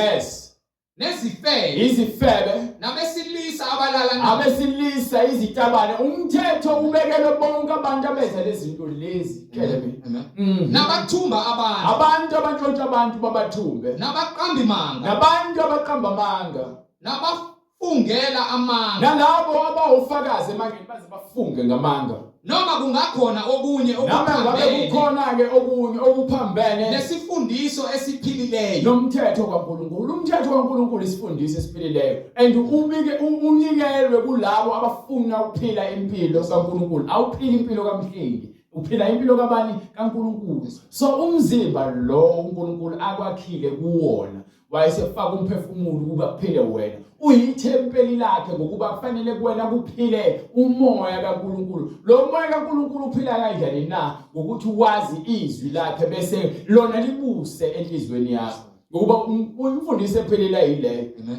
A: nezifebe,
B: izifebe,
A: nabesilisa abalala nabo,
B: abesilisa, izitabane. Umthetho ubekelwe bonke abantu abenza lezi zinto lezi. Tshele mina.
A: Amen.
B: Nabathumba
A: Nabathumba abantu,
B: abantu abantshontsha abantu babathumbe,
A: nabaqamba imanga,
B: nabantu abaqamba amanga,
A: nabafungela amanga,
B: nalabo abawufakazi emangeni baze bafunge ngamanga,
A: noma kungakhona okunye
B: noma ngabe
A: okuphambene
B: kukhona-ke okunye okuphambene
A: nesifundiso esiphilileyo,
B: nomthetho kaNkulunkulu. Umthetho kaNkulunkulu isifundiso esiphilileyo and ubike unikelwe kulabo abafuna ukuphila impilo kaNkulunkulu. Awuphili impilo kaMhlengi, uphila impilo kabani? KaNkulunkulu. So umzimba lo uNkulunkulu akwakhile kuwona. Wayesefaka umphefumulo ukuba kuphile wena. Uyithempeli lakhe ngokuba kufanele kuwena kuphile umoya kaNkulunkulu. Lo moya kaNkulunkulu uphila kanjani na? Ngokuthi wazi izwi lakhe bese lona libuse enhlizweni yakho. Ngokuba umfundisi ephelele yileyo.
A: Amen.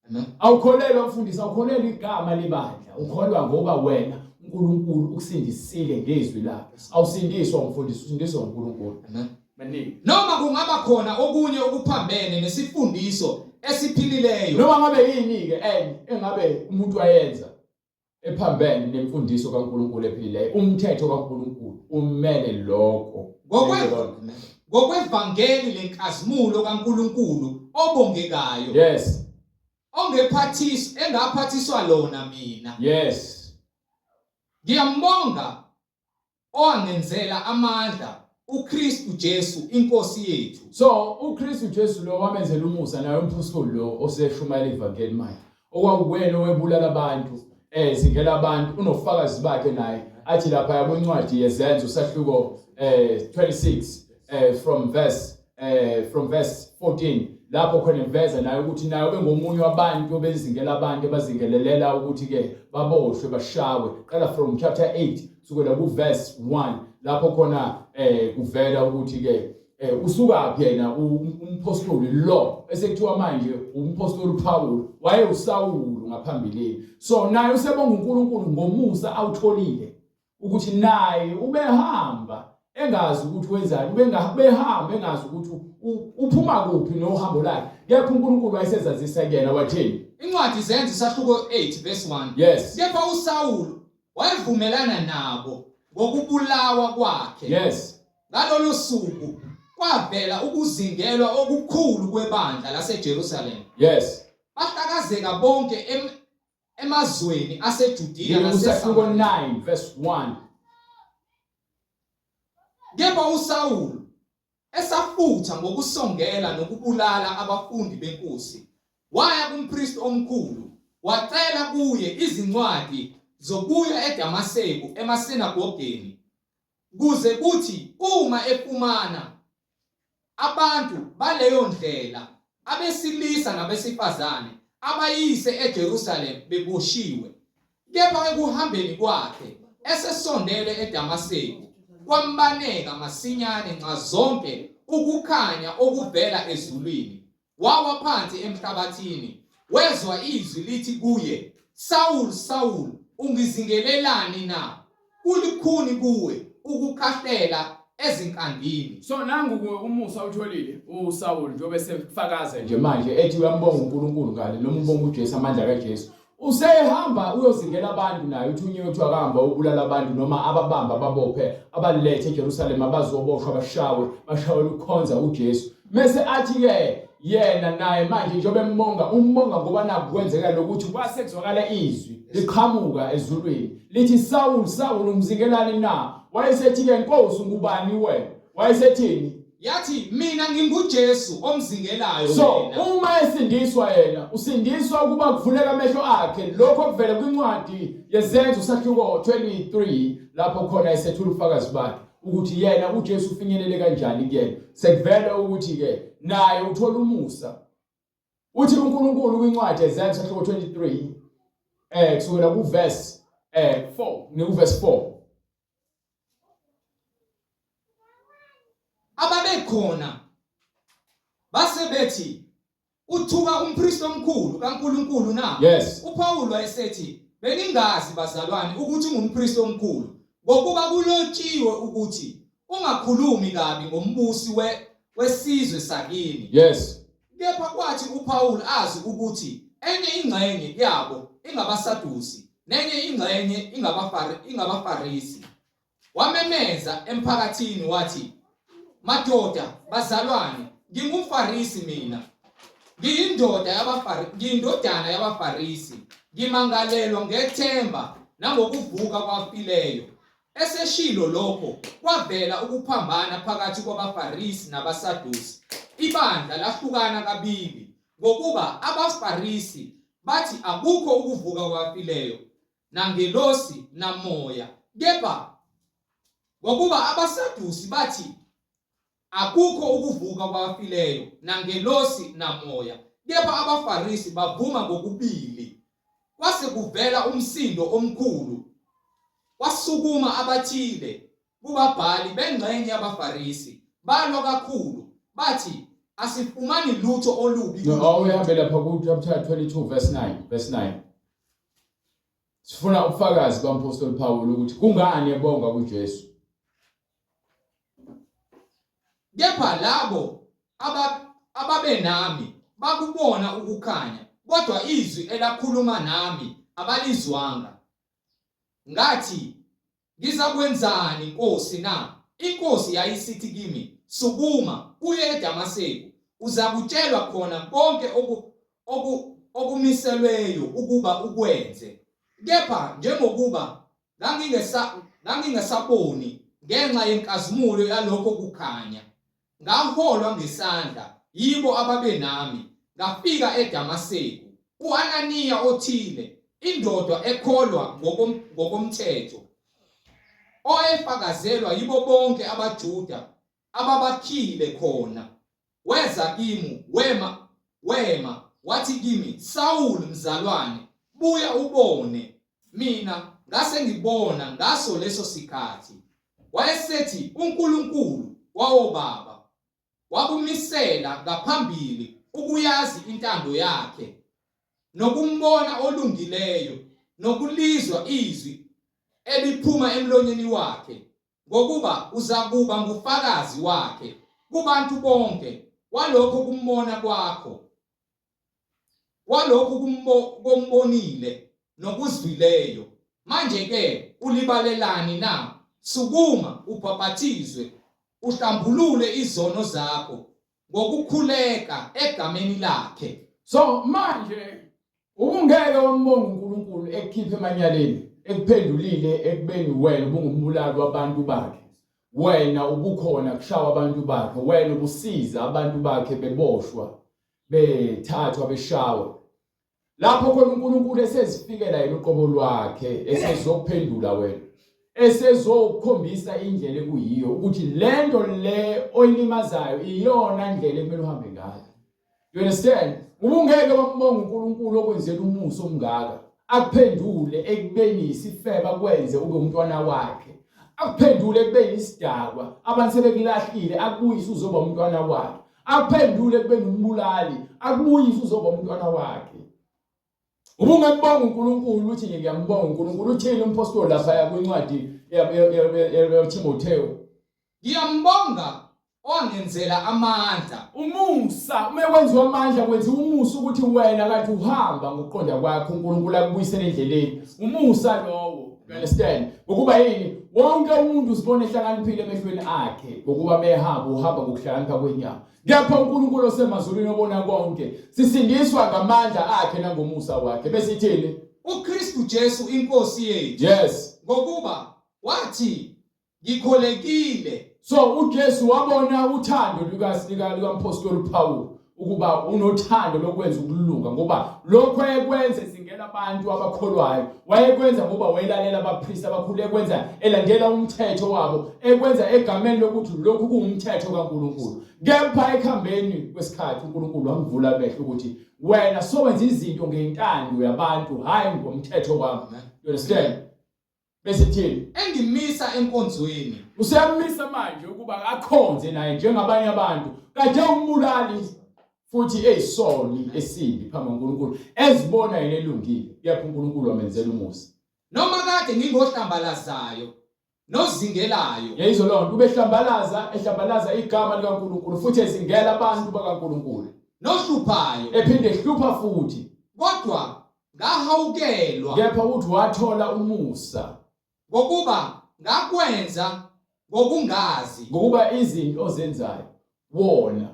A: Amen.
B: Awukholelwa mfundisi, awukholelwa igama lebandla. Ukholwa ngoba wena uNkulunkulu ukusindisile ngezwi lakhe. Awusindiswa umfundisi, usindiswa uNkulunkulu.
A: Amen.
B: Maningi.
A: Noma kungaba khona okunye okuphambene nesifundiso esiphilileyo.
B: Noma ngabe yini-ke enye engabe umuntu ayenza ephambene nemfundiso kaNkulunkulu ephilileyo, umthetho kaNkulunkulu umele lokho.
A: Ngokwevangeli lenkazimulo kaNkulunkulu obongekayo.
B: Yes.
A: Ongephathiswa engaphathiswa lona mina.
B: Yes.
A: Ngiyambonga owangenzela amandla uKristu Jesu inkosi yethu.
B: So uKristu Jesu lo wamenzela umusa naye umphostoli lo oseshumayela ivangeli manje. Okwakuwena owebulala abantu zingela abantu unofakazi bakhe naye athi lapha kwincwadi yezenzo sahluko 26 from verse from verse 14 lapho khona eveza naye ukuthi naye ubengomunye wabantu obezingela abantu abazingelelela ukuthi ke baboshwe bashawe. Qala from chapter 8 kusukela ku verse 1 lapho khona kuvela ukuthi ke usukaphi yena umphostoli lo esekuthiwa manje umphostoli uPaul waye uSawulu ngaphambilini. So naye usebonga uNkulunkulu ngomusa awutholile ukuthi naye ubehamba engazi ukuthi wenzani, ubehamba engazi ukuthi uphuma kuphi nohambo lakhe, kepha uNkulunkulu wayesezazisa kuyena wathini?
A: Incwadi Zenzo isahluko 8 verse 1.
B: Yes.
A: Kepha uSawulu wayevumelana nabo ngokubulawa kwakhe.
B: Yes.
A: Ngalolo suku kwavela ukuzingelwa okukhulu kwebandla laseJerusalema.
B: Yes.
A: Bahlakazeka bonke emazweni aseJudiya
B: nasesahluko 9 verse 1.
A: Kepha uSawulu esafutha ngokusongela nokubulala abafundi benkosi, waya kumpristi omkhulu wacela kuye izincwadi zokuya eDamaseku emasinagogeni, kuze kuthi uma efumana abantu baleyo ndlela, abesilisa nabesifazane, abayise eJerusalem beboshiwe. Kepha ekuhambeni kwakhe esesondele eDamaseku, kwambaneka masinyane nxazonke ukukhanya okuvela ezulwini. Wawa phansi emhlabathini, wezwa izwi lithi kuye, Sawulu, Sawulu, ungizingelelani na? Kulikhuni kuwe ukukhahlela ezinkandini.
B: So nangu umusa utholile uSawulu njengoba esefakaza nje manje ethi uyambonga uNkulunkulu ngale noma ubonga uJesu amandla kaJesu. Usehamba uyozingela abantu naye uthunyiwe kuthiwa akahamba ubulala abantu noma ababamba ababophe abalethe eJerusalema bazoboshwa bashawe bashawela ukukhonza uJesu. Mese athi ke yena naye manje njengoba embonga umbonga ngoba naku kwenzeka lokuthi kwase kuzwakala izwi liqhamuka ezulwini lithi Saul Saul ungizingelani na? Wayesethi ke Nkosi ungubani wena? Wayesethini?
A: Yathi mina nginguJesu omzingelayo
B: So
A: wena.
B: uma esindiswa yena usindiswa ukuba kuvuleka amehlo akhe lokho kuvela kwincwadi yezenzo sahluko 23 lapho khona esethula ubufakazi bakhe ukuthi yena uJesu ufinyelele kanjani kuyena sekuvela ukuthi ke naye uthola umusa uthi uNkulunkulu kwincwadi yezenzo sahluko 23 kusukela ku verse 4 ne verse 4
A: Ababekhona base bethi uthuka umpristi omkhulu kaNkulunkulu na?
B: Yes.
A: uPaul wayesethi beningazi bazalwane ukuthi ungumpristi omkhulu ngokuba kulotshiwe ukuthi ungakhulumi kabi ngombusi wesizwe sakini.
B: Yes.
A: Kepha kwathi uPaul azi ukuthi enye ingxenye yabo ingabaSadusi nenye ingxenye ingabaFarisi, wamemeza emphakathini wathi, Madoda, bazalwane, ngingumFarisi mina, ngiyindoda yabaFarisi, ngiyindodana yabaFarisi, ngimangalelwa ngethemba nangokuvuka kwafileyo. Eseshilo lokho, kwavela ukuphambana phakathi kwabaFarisi nabaSadusi, ibandla lahlukana kabili, ngokuba abaFarisi bathi akukho ukuvuka kwabafileyo, nangelosi namoya, kepha ngokuba abaSadusi bathi Akukho ukuvuka kwabafileyo, nangelosi namoya. Kepha abaFarisi bavuma ngokubili. Kwase kuvela umsindo omkhulu, kwasukuma abathile kubabhali bengxenye yabaFarisi, balwa kakhulu, bathi, Asifumani lutho olubi
B: No, awuhambe lapha ku chapter 22 verse 9, verse 9. Sifuna ubufakazi bampostoli Paul ukuthi kungani ebonga kuJesu.
A: Kepha labo ababenami bakubona ukukhanya, kodwa izwi elakhuluma nami abalizwanga. Ngathi, Ngizakwenzani, Nkosi, na? INkosi yayisithi kimi, Sukuma, uye eDamaseku, uzakutshelwa khona konke okumiselweyo ukuba ukwenze. Kepha njengokuba ngangingesaboni ngenxa yenkazimulo yalokho kukhanya, ngaholwa ngesandla yibo ababenami, ngafika eDamaseku. U-Ananiya othile, indoda ekholwa ngokomthetho, owayefakazelwa yibo bonke abaJuda ababakhile khona, weza kimi, wema, wema, wathi kimi, Sawulu, mzalwane, buya ubone. Mina ngase ngibona ngaso leso sikhathi. Wayesethi, uNkulunkulu wawobaba wakumisela ngaphambili ukuyazi intando yakhe nokumbona olungileyo nokulizwa izwi eliphuma emlonyeni wakhe ngokuba uzakuba ngufakazi wakhe kubantu bonke walokho kumbona kwakho, walokhu kombonile nokuzwileyo. Manje-ke ulibalelani na? Sukuma, ubhaphathizwe, uhlambulule izono zakho ngokukhuleka egameni lakhe.
B: So manje Ubungeke wambonga uNkulunkulu ekukhiphe emanyaleni, ekuphendulile ekubeni wena ubungumbulali wabantu bakhe. Wena ubukhona kushawa abantu bakhe, wena ubusiza abantu bakhe beboshwa, bethathwa beshawa. Lapho khona uNkulunkulu esezifikela yena uqobo lwakhe, esezokuphendula wena. Esezokukhombisa indlela ekuyiyo ukuthi lento le oyilimazayo iyona ndlela ekumele uhambe ngayo. You understand? Ubungeke wambonga uNkulunkulu okwenzela umusa omngaka. Akuphendule ekubeni isifeba kwenze ube umntwana wakhe. Akuphendule ekubeni isidakwa. Abantu sebekulahlile akubuyise uzoba umntwana wakhe. Akuphendule ekubeni umbulali, akubuyise uzoba umntwana wakhe. Ubungembonga uNkulunkulu uthi ngiyambonga uNkulunkulu uthini umpostoli lapha kwincwadi yaTimotheo?
A: Ngiyambonga owangenzela amandla.
B: Umusa uma kwenziwa amandla kwenziwa umusa ukuthi wena kanti uhamba ngokuqonda kwakho uNkulunkulu akubuyisele endleleni. Umusa lowo. You understand? Ngokuba yini? Wonke umuntu uzibona ehlakaniphile emehlweni akhe ngokuba mehamba uhamba ngokuhlakanipha kwenyama. Kepha uNkulunkulu osemazulwini obona konke, sisindiswa ngamandla akhe nangomusa wakhe. Bese ithini?
A: UKristu Jesu iNkosi yethu.
B: Yes.
A: Ngokuba wathi ngikholekile.
B: So uJesu wabona uthando luka likaMphostoli uPawulu ukuba unothando lokwenza ukulunga ngoba lokho ayekwenza ezingela abantu abakholwayo wayekwenza ngoba wayelalela abapristi abakhulu ekwenza elandela umthetho wabo ekwenza egameni lokuthi lokhu kuwumthetho kaNkulunkulu kepha ekuhambeni kwesikhathi uNkulunkulu wamvula amehlo ukuthi wena sowenza izinto ngentando yabantu hayi ngomthetho wami you understand Bese ithini?
A: Engimisa enkonzweni.
B: Useyamisa manje ukuba akhonze naye njengabanye abantu. Kade umbulali futhi eyisoni esibi phambi kukaNkulunkulu ezibona yena elungile. Kepha uNkulunkulu wamenzela umusa.
A: Noma kade ngingohlambalazayo nozingelayo.
B: Yayizwa loo nto ubehlambalaza ehlambalaza igama likaNkulunkulu futhi ezingela abantu bakaNkulunkulu.
A: Nohluphayo.
B: Ephinde ehlupha futhi.
A: Kodwa ngahawukelwa.
B: Kepha uthi wathola umusa.
A: Ngokuba ngakwenza ngokungazi.
B: Ngokuba izinto ozenzayo wona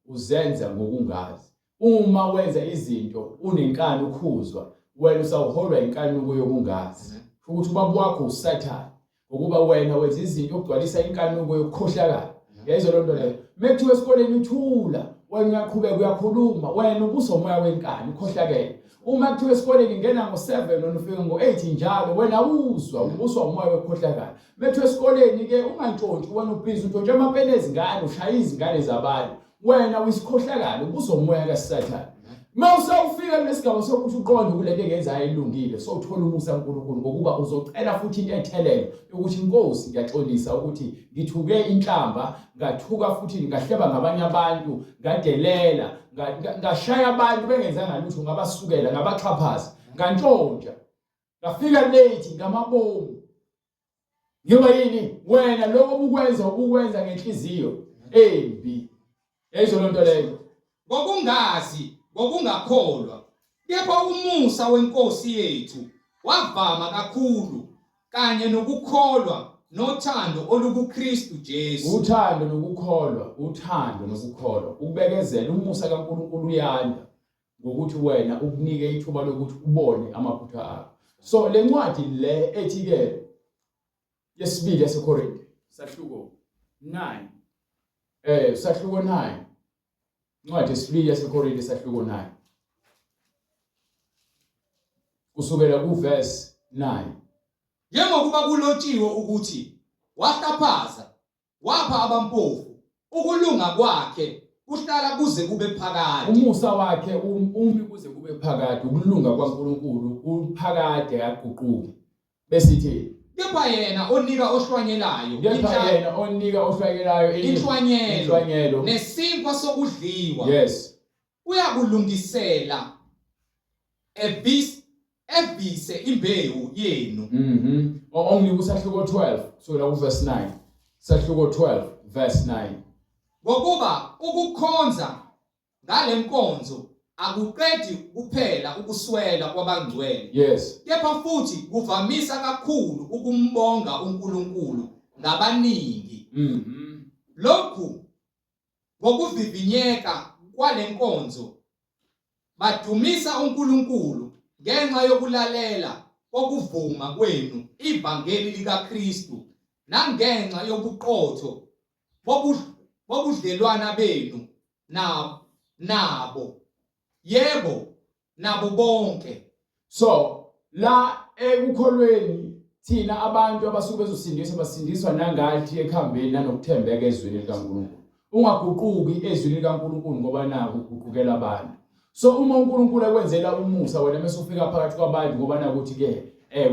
B: uzenza ngokungazi. Uma wenza izinto unenkani ukhuzwa, wena usawuholwa inkanuko yokungazi. Ukuthi ubaba wakho uSathane. Ngokuba wena wenza izinto ukugcwalisa inkanuko yokukhohlakala. Yayizwa loo nto leyo. Uma kuthiwa esikoleni uthula, Wena uyaqhubeka uyakhuluma, wena ubusa umoya wenkani, ukhohlakele. Uma kuthiwa esikoleni ngena ngo-7 wena ufika ngo-8 njalo, wena uzwa ubuswa umoya wekhohlakala. Mekuthiwa esikoleni ke ungantshontshi, wena ubhizi untshontsha amapeni ezingane, ushaya izingane zabantu. Wena uyisikhohlakala, ubuswa umoya kaSathane. Uma usawufika kulesigaba sokuthi uqonde ukuthi lento engenzayo ilungile, sowuthola umusa kaNkulunkulu ngokuba uzocela futhi into ethelelo yokuthi Nkosi ngiyaxolisa ukuthi ngithuke inhlamba, ngathuka futhi ngahleba ngabanye abantu, ngadelela, ngashaya abantu bengenzanga lutho, ngabasukela, ngabaxhaphaza, ngantshontsha, ngafika late ngamabomu. Ngiba yini wena lokho obukwenza ubukwenza ngenhliziyo embi. Yayizwa lonto leyo.
A: Ngokungazi, ngokungakholwa. Kepha umusa weNkosi yethu wavama kakhulu kanye nokukholwa nothando olukuKristu Jesu.
B: Uthando nokukholwa, uthando nokukholwa, ukubekezela, umusa kaNkulunkulu uyanda ngokuthi wena ukunike ithuba lokuthi ubone amaphutha akho. So le ncwadi le ethi ke yesibili yaseKorinte sahluko 9 sahluko 9 incwadi yesibili yaseKorinte sahluko 9 kusukela kuverse 9.
A: Njengokuba kulotshiwe ukuthi wahlaphaza wapha abampofu, ukulunga kwakhe kuhlala kuze kube phakade.
B: Umusa wakhe umi kuze kube phakade, ukulunga kwaNkulunkulu kuphakade akuguquki. Besithi
A: kepha yena onika ohlwanyelayo,
B: kepha yena onika ohlwanyelayo
A: inhlwanyelo nesinkwa sokudliwa,
B: yes,
A: uyakulungisela evise imbewu yenu.
B: Onginika usahluko 12 kusukela kuverse 9. Sahluko 12 verse 9.
A: Ngokuba ukukhonza ngale nkonzo akuqedi kuphela ukuswela kwabangcwele,
B: yes,
A: kepha futhi kuvamisa kakhulu ukumbonga uNkulunkulu ngabaningi. Lokhu ngokuvivinyeka kwale nkonzo badumisa uNkulunkulu ngenxa yokulalela kokuvuma kwenu ivangeli likaKristu nangenxa yobuqotho bobudlelwana benu nabo, yebo, nabo bonke.
B: So la ekukholweni thina abantu abasuke bezosindiswa basindiswa nangathi ekuhambeni nanokuthembeka ezwini likaNkulunkulu. Ungaguquki ezwini likaNkulunkulu ngoba naku uguqukela abantu. So uma uNkulunkulu ekwenzela umusa wena mase ufika phakathi kwabantu ngoba nakuthi ke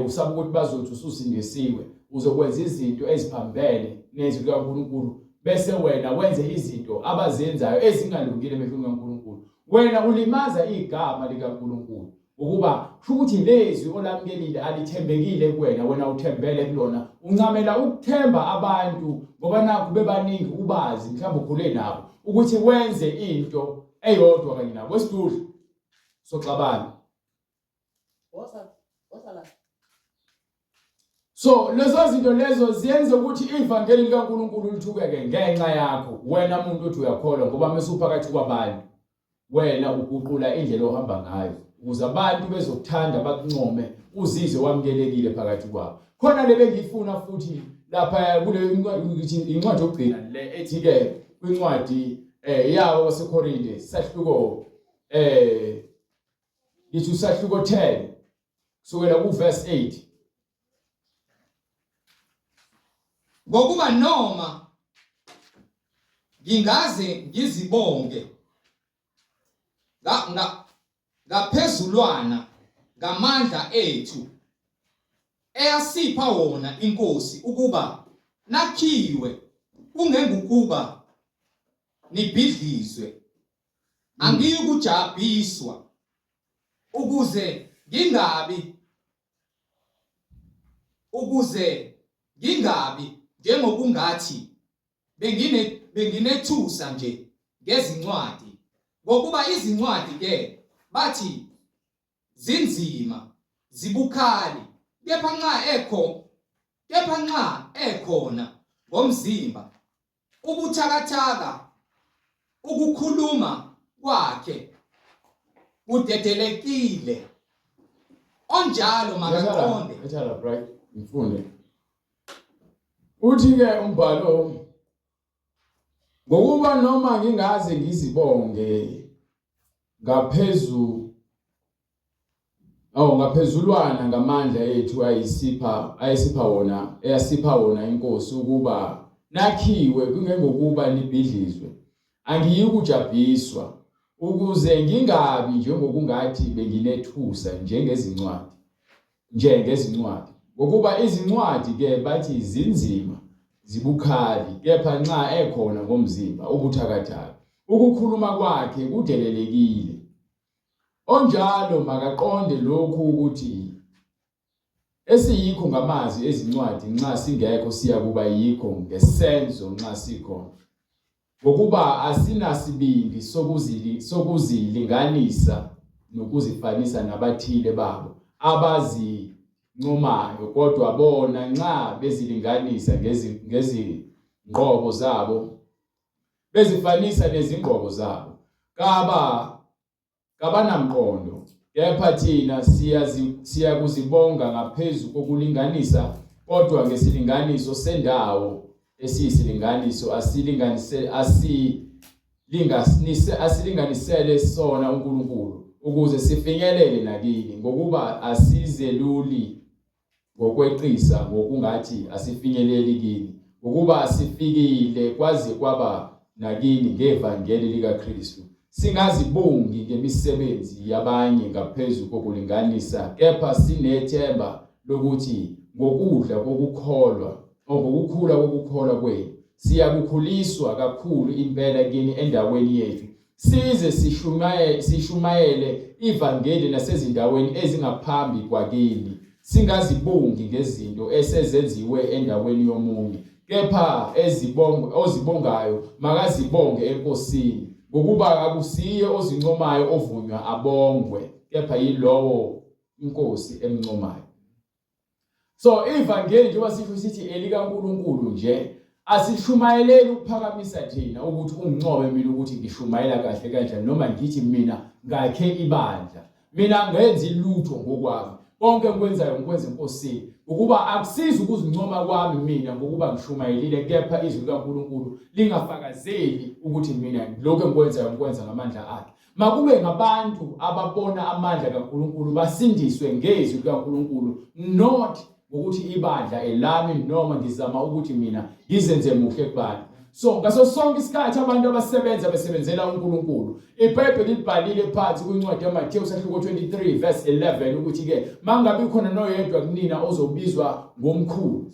B: usaba ukuthi bazothi ususindisiwe, uzokwenza izinto eziphambene nezwi likaNkulunkulu bese wena wenze izinto abazenzayo ezingalungile emehlweni kaNkulunkulu. Wena ulimaza igama likaNkulunkulu ukuba kusho ukuthi lezwi olamukelile alithembekile kuwena, wena uthembele kulona, uncamela ukuthemba abantu ngoba nakhu bebaningi ubazi, mhlawumbe ukhule nabo, ukuthi wenze into eyodwa kanye nabo. Wesidudla soxabana. So lezo zinto lezo ziyenza ukuthi ivangeli likaNkulunkulu lithukeke ngenxa yakho wena muntu othi uyakholwa, ngoba mase uphakathi kwabantu wena uguqula indlela ohamba ngayo ukuze abantu bezokuthanda bakuncome, uzizwe wamukelekile phakathi kwabo. Khona le bengiyifuna futhi lapha kule incwadi yokugcina le ethi ke kwincwadi yawo waseKorinte sahluko ngithi usahluko 10 kusukela kuverse 8.
A: Ngokuba noma ngingaze ngizibonge ngaphezulwana ngamandla ethu eyasipha wona iNkosi ukuba nakhiwe, kungengukuba nibhidlizwe, angiyukujabhiswa ukuze ngingabi njengokungathi benginethusa nje ngezincwadi, ngokuba izincwadi ke bathi zinzima zibukhali, kepha nxa ekhona ngomzimba ubuthakathaka ukukhuluma kwakhe kudedelekile, onjalo makaqonde.
B: Ethala bright ngifunde. Uthi ke umbhalo Ngokuba noma ngingaze ngizibonge ngaphezu Oh ngaphezulwana ngamandla ethu ayisipha ayisipha wona eyasipha wona inkosi ukuba nakhiwe kungengokuba nibhidlizwe angiyikujabhiswa ukuze ngingabi njengokungathi benginethusa njengezincwadi nje ngezincwadi ngokuba izincwadi ke bathi zinzima zibukhali kepha nxa ekhona ngomzimba ubuthakathaka ukukhuluma kwakhe kudelelekile onjalo makaqonde lokhu ukuthi esiyikho ngamazwi ezincwadi nxa singekho siyakuba yikho ngesenzo nxa sikhona Ngokuba asinasibindi sokuzilinganisa nokuzifanisa nabathile babo abazincomayo, kodwa bona nxa bezilinganisa ngezingqobo zabo, bezifanisa nezingqobo zabo, kaba Kabanamqondo, kepha thina siyakuzibonga ngaphezu kokulinganisa, kodwa ngesilinganiso sendawo esiyisilinganiso asilinganise asilinganise asilinganisele sona uNkulunkulu ukuze sifinyelele nakini ngokuba asizeluli ngokweqisa ngokungathi asifinyeleli kini, ngokuba sifikile kwaze kwaba nakini ngevangeli likaKristu. Singazibongi ngemisebenzi yabanye ngaphezu kokulinganisa, kepha sinethemba lokuthi ngokudla kokukholwa, ngokukhula kokukholwa kwenu, siyakukhuliswa kakhulu impela kini endaweni yethu size sishumayele sishumayele ivangeli nasezindaweni ezingaphambi kwakini singazibongi ngezinto esezenziwe endaweni yomunye kepha ezibongo ozibongayo makazibonge enkosini ngokuba akusiye ozincomayo ovunywa abongwe kepha yilowo inkosi emncomayo So ivangeli njengoba sisho sithi elikaNkuluNkulu nje asishumayeleli ukuphakamisa thina ukuthi ungincobe mina ukuthi ngishumayela kahle kanjani noma ngithi mina ngakhe ibandla mina ngenzi lutho ngokwami konke engikwenzayo ngikwenza enkosini ukuba akusizi ukuzincoma kwami mina ngokuba ngishumayelile kepha izwi likaNkuluNkulu lingafakazeli ukuthi mina lokho engikwenzayo ngikwenza ngamandla akhe Makube ngabantu ababona amandla kaNkulunkulu basindiswe ngezwi likaNkulunkulu not ngokuthi ibandla elami noma ngizama ukuthi mina ngizenze muhle kubantu. So ngaso sonke isikhathi abantu abasebenza besebenzela uNkulunkulu. IBhayibheli libhalile phansi kwincwadi yaMathewu sahluko 23 verse 11 ukuthi ke mangabe khona noyedwa kunina ozobizwa ngomkhulu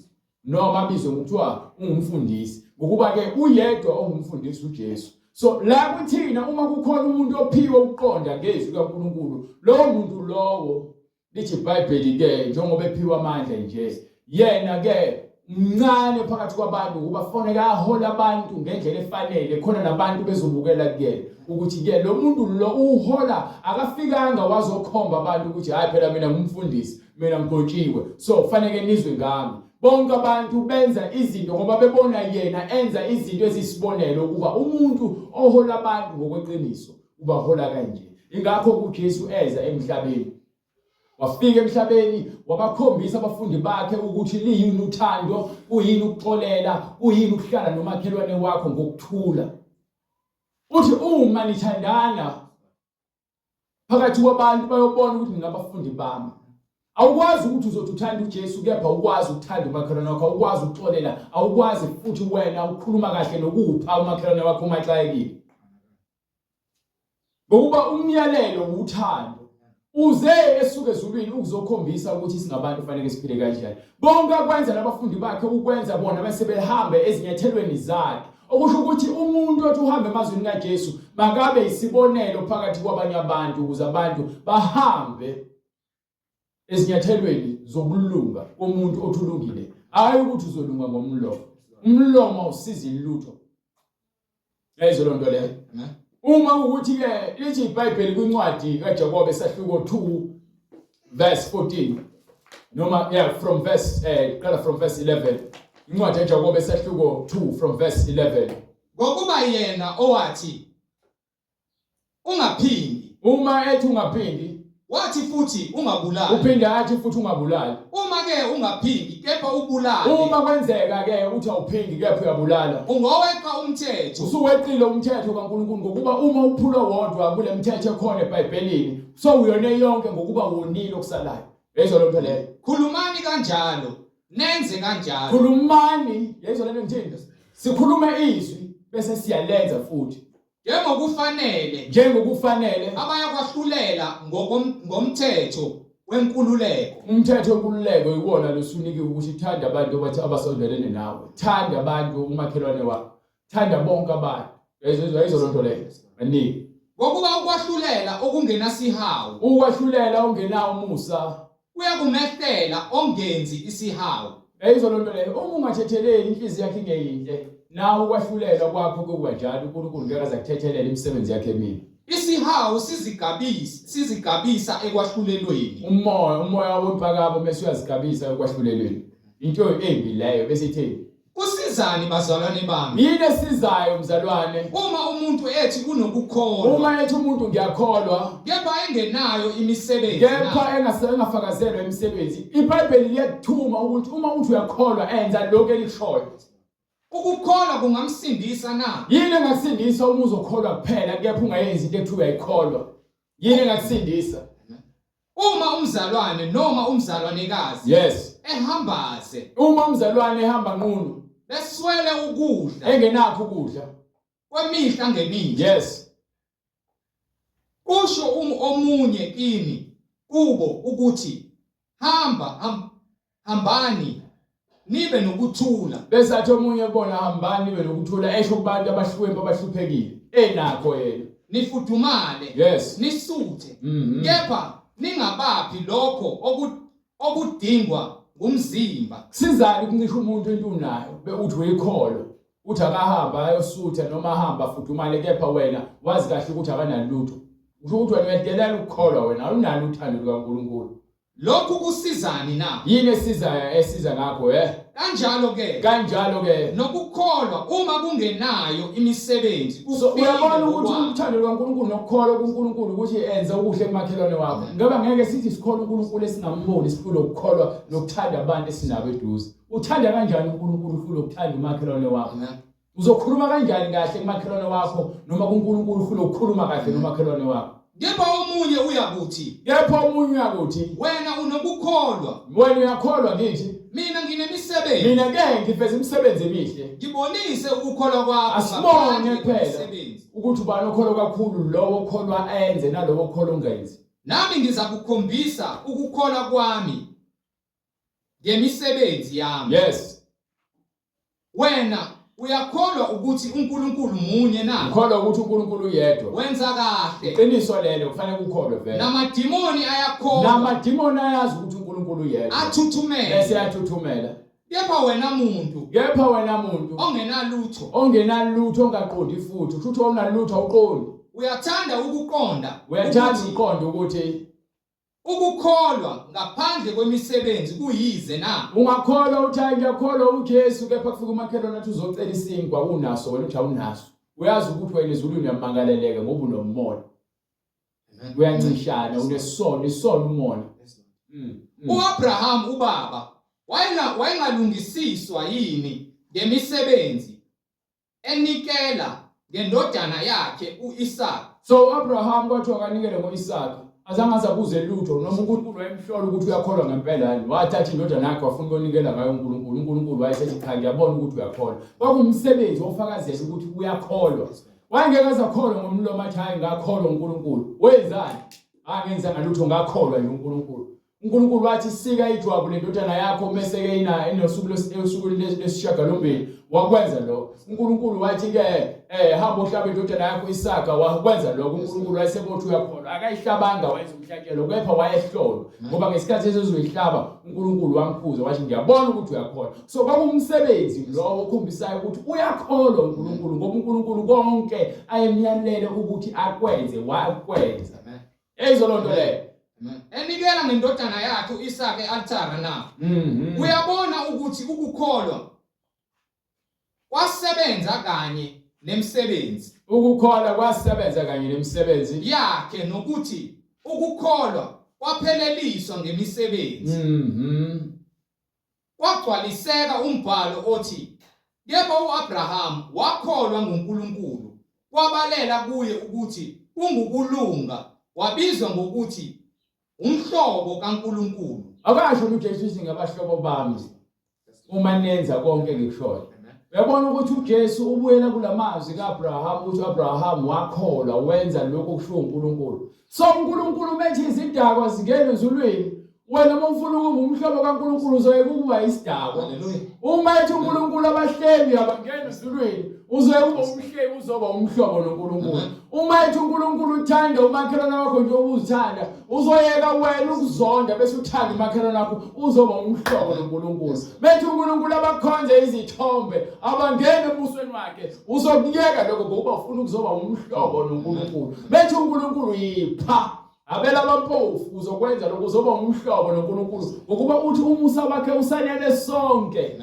B: noma abizwe ngokuthiwa ungumfundisi ngokuba ke uyedwa ongumfundisi uJesu so la kuthina uma kukhona umuntu ophiwe ukuqonda ngezwi kaNkuluNkulu lowo muntu lowo lithi iBhayibheli ke njengoba ephiwe amandla nje yena ke mncane phakathi kwabantu ukuba kufanele ahole abantu ngendlela efanele khona nabantu bezobukela kuyena ukuthi ke lo muntu lo uhola akafikanga wazokhomba abantu ukuthi hayi phela mina ngumfundisi mina ngigcotshiwe so kufanele nizwe ngami bonke abantu benza izinto ngoba bebona yena enza izinto ezisibonelo ukuba umuntu ohola abantu ngokweqiniso ubahola kanje ingakho uJesu eza emhlabeni wafika emhlabeni wabakhombisa abafundi bakhe ukuthi liyini uthando kuyini ukuxolela kuyini ukuhlala nomakhelwane wakho ngokuthula uthi uma nithandana phakathi kwabantu bayobona ukuthi ningabafundi bami awukwazi ukuthi uzothi uthanda uJesu kepha ukwazi ukuthanda umakhelwane wakho awukwazi ukuxolela awukwazi futhi wena ukukhuluma kahle nokupha umakhelwane wakho uma exakekile ngokuba umyalelo uthando uze esuke ezulwini ukuzokhombisa ukuthi singabantu fanele siphile kanjani Konke akwenza nabafundi bakhe ukwenza bona bese behambe ezinyathelweni zakhe. Okusho ukuthi umuntu othi uhambe emazwini kaJesu makabe isibonelo phakathi kwabanye abantu ukuze abantu bahambe ezinyathelweni zokulunga komuntu othi ulungile, hhayi ukuthi uzolunga ngomlomo. Umlomo awusizi lutho. Yayizwa loo nto leyo. Uma ukuthi ke lithi iBhayibheli kwincwadi kaJakobe sahluko 2 verse 14 noma yeah from verse eh qala from verse 11 incwadi kaJakobe sahluko 2 from verse 11
A: Ngokuba yena owathi ungaphindi
B: uma ethi ungaphindi.
A: Wathi futhi ungabulali.
B: Uphinde athi futhi ungabulali.
A: Uma ke ungaphingi kepha ubulale.
B: Uma kwenzeka ke uthi awuphingi kepha uyabulala.
A: Ungoweqa umthetho.
B: Usuweqile umthetho kaNkulunkulu ngokuba uma uphula wodwa kule mthetho ekhona eBhayibhelini, so uyone yonke ngokuba wonile okusalayo. Yezwa lento leyo.
A: Khulumani kanjalo, nenze kanjalo.
B: Khulumani, yezwa lento ngithini? Sikhulume izwi bese siyalenza futhi.
A: Njengokufanele.
B: Njengokufanele.
A: Abayakwahlulela ngomthetho wenkululeko.
B: Umthetho wenkululeko iwona losunikiwe ukuthi thanda abantu abathi abasondelene nawe. Thanda abantu umakhelwane wakho. Thanda bonke abantu. Yayizwa yayizwa lonto leyo. Aningi.
A: Ngokuba ukwahlulela okungenasihawu.
B: Ukwahlulela ongenawo umusa.
A: Kuyakumehlela ongenzi isihawu.
B: Yayizwa lonto leyo. Uma ungathetheleli inhliziyo yakhe ingeyinhle, nawe ukwahlulelwa kwakho kuba njalo uNkulunkulu ngeke aze akuthethelele imisebenzi yakhe emibi.
A: Isihawu sizigabisa sizigabisa ekwahlulelweni.
B: Umoya umoya wempakamo mese uyazigabisa ekwahlulelweni. Into embi leyo bese itheni?
A: Kusizani bazalwane bami?
B: Yini esizayo mzalwane?
A: Uma umuntu ethi unokukholwa.
B: Uma ethi umuntu ngiyakholwa,
A: kepha engenayo imisebenzi.
B: Kepha engafakazelwa imisebenzi. IBhayibheli liyakuthuma ukuthi uma uthi uyakholwa enza lokho elikushoyo.
A: Ukukholwa kungamsindisa na?
B: Yini engakusindisa uma uzokholwa kuphela kepha ungayenzi into ekuthiwa uyayikholwa? Yini engakusindisa?
A: Uma umzalwane noma umzalwanekazi
B: Yes.
A: Ehambaze
B: Uma umzalwane ehamba nqunu
A: beswele ukudla
B: engenakho ukudla
A: kwemihla ngemihla Kusho omunye kini kubo ukuthi hamba hambani nibe nokuthula.
B: Bese athi omunye kubona hambani nibe nokuthula esho kubantu abahlwempu abahluphekile enakho yena.
A: Nifudumale Nisuthe kepha ningabaphi lokho okudingwa ngumzimba.
B: Kusizani ukuncisha umuntu into unayo be uthi uyikholwa uthi akahamba ayosutha noma ahamba afudumale kepha wena wazi kahle ukuthi akanalutho. Kusho ukuthi wena uyadelela ukukholwa wena awunalo uthando lukaNkulunkulu.
A: Lokhu kusizani na?
B: Yini esizayo esiza ngakho eh?
A: Kanjalo ke.
B: Kanjalo ke.
A: Nokukholwa uma kungenayo imisebenzi
B: So uyabona ukuthi uthando lukaNkulunkulu nokukholwa kuNkulunkulu ukuthi enze okuhle kumakhelwane wakho. Ngoba ngeke sithi sikholwa uNkulunkulu esingamboni sihlule ukukholwa nokuthanda abantu esinabo eduze. Uthanda kanjani uNkulunkulu uhlule ukuthanda umakhelwane wakho? Uzokhuluma kanjani kahle kumakhelwane wakho noma kuNkulunkulu ufuna ukukhuluma kahle nomakhelwane wakho?
A: Kepha omunye uyakuthi,
B: Kepha omunye uyakuthi,
A: wena unokukholwa,
B: wena uyakholwa ngithi,
A: mina nginemisebenzi.
B: Mina ke ngifeza imisebenzi emihle.
A: Ngibonise ukukholwa kwakho
B: Asibone
A: ngaphandle
B: kuphela
A: kwemisebenzi.
B: ukuthi ubani okholwa kakhulu, lowo okholwa enze nalowo okholwa ongenzi.
A: Nami ngizakukhombisa ukukholwa kwami ngemisebenzi yami. Wena uyakholwa ukuthi uNkulunkulu munye na?
B: Ngikholwa ukuthi uNkulunkulu uyedwa.
A: Wenza kahle.
B: Iqiniso lelo kufanele kukholwe vele.
A: Namadimoni ayakholwa.
B: Namadimoni ayazi ukuthi uNkulunkulu uyedwa.
A: Athuthumela.
B: Bese ayathuthumela.
A: Kepha wena muntu.
B: Kepha wena muntu.
A: Ongenalutho.
B: Ongenalutho ongaqondi futhi. Kusho ukuthi awunalutho awuqondi.
A: Uyathanda ukuqonda.
B: Uyathanda ukuqonda ukuthi
A: Ukukholwa ngaphandle kwemisebenzi kuyize na?
B: Ungakholwa uthi hayi ngiyakholwa uJesu kepha kufika umakhelwane athi uzocela isinkwa unaso wena uthi awunaso. Uyazi ukuthi wena ezulwini uyamangaleleka ngoba unomona. Uyancishana unesono isono umona.
A: UAbraham ubaba wayengalungisiswa yini ngemisebenzi enikela ngendodana yakhe u-Isaka.
B: So uAbraham kwathiwa kanikele ngo-Isaka azange aze abuze lutho noma uNkulunkulu wayemhlola ukuthi uyakholwa ngempela yini wathatha indodana yakhe wafuna ukuyonikela ngayo uNkulunkulu uNkulunkulu wayesethi cha ngiyabona ukuthi uyakholwa kwakuwumsebenzi ofakazela ukuthi uyakholwa wayengeke aze akholwe ngomlomo athi hayi ngakholwa uNkulunkulu wenzani angenzanga lutho ngakholwa nje uNkulunkulu uNkulunkulu wathi sika ijwabu lendodana yakho mese ke ina enosuku osukwini lesishiyagalombili wakwenza lokho uNkulunkulu wathi ke hamba ohlaba indodana yakho Isaka wakwenza lokho uNkulunkulu wayesebothi uyakholwa akayihlabanga wayenza umhlatshelo kepha wayehlolwa ngoba ngesikhathi esezoyihlaba uNkulunkulu wamkhuza wathi ngiyabona ukuthi uyakholwa so kwakuwumsebenzi lowo okhombisayo ukuthi uyakholwa uNkulunkulu ngoba uNkulunkulu konke ayemyalele ukuthi akwenze wakwenza Eyizwa loo nto leyo.
A: Enikela ngendodana yakhe uIsaka ealtare na? Uyabona ukuthi ukukholwa kwasebenza kanye nemisebenzi.
B: Ukukholwa kwasebenza kanye nemisebenzi
A: yakhe nokuthi ukukholwa kwapheleliswa ngemisebenzi. Kwagcwaliseka umbhalo othi, Kepha u-Abrahamu wakholwa nguNkulunkulu, kwabalela kuye ukuthi kungukulunga, wabizwa ngokuthi umhlobo kaNkulunkulu.
B: Akasho uJesu ukuthi ngabahlobo bami uma nenza konke engikushoyo. Uyabona ukuthi uJesu ubuyela kulamazwi kaAbraham ukuthi uAbraham wakholwa wenza lokho okushiwo uNkulunkulu. So uNkulunkulu methi izidakwa zingene ezulwini wena uma ufuna ukuba umhlobo kaNkulunkulu uzoyeka ukuba isidakwa. Uma ethi uNkulunkulu abahlebi abangena ezulwini uzoyeka ukuba umhlebi uzoba umhlobo noNkulunkulu. Uma ethi uNkulunkulu uthanda umakhelwane wakho njengoba uzithanda uzoyeka wena ukuzonda bese uthanda umakhelwane wakho uzoba umhlobo noNkulunkulu. Bethi uNkulunkulu abakhonze izithombe abangene embusweni wakhe uzokuyeka lokho ngokuba ufuna ukuzoba umhlobo noNkulunkulu. Bethi uNkulunkulu yipha abela abampofu uzokwenza lokho uzoba umhlobo noNkulunkulu ngokuba uthi umusa wakhe usanele sonke.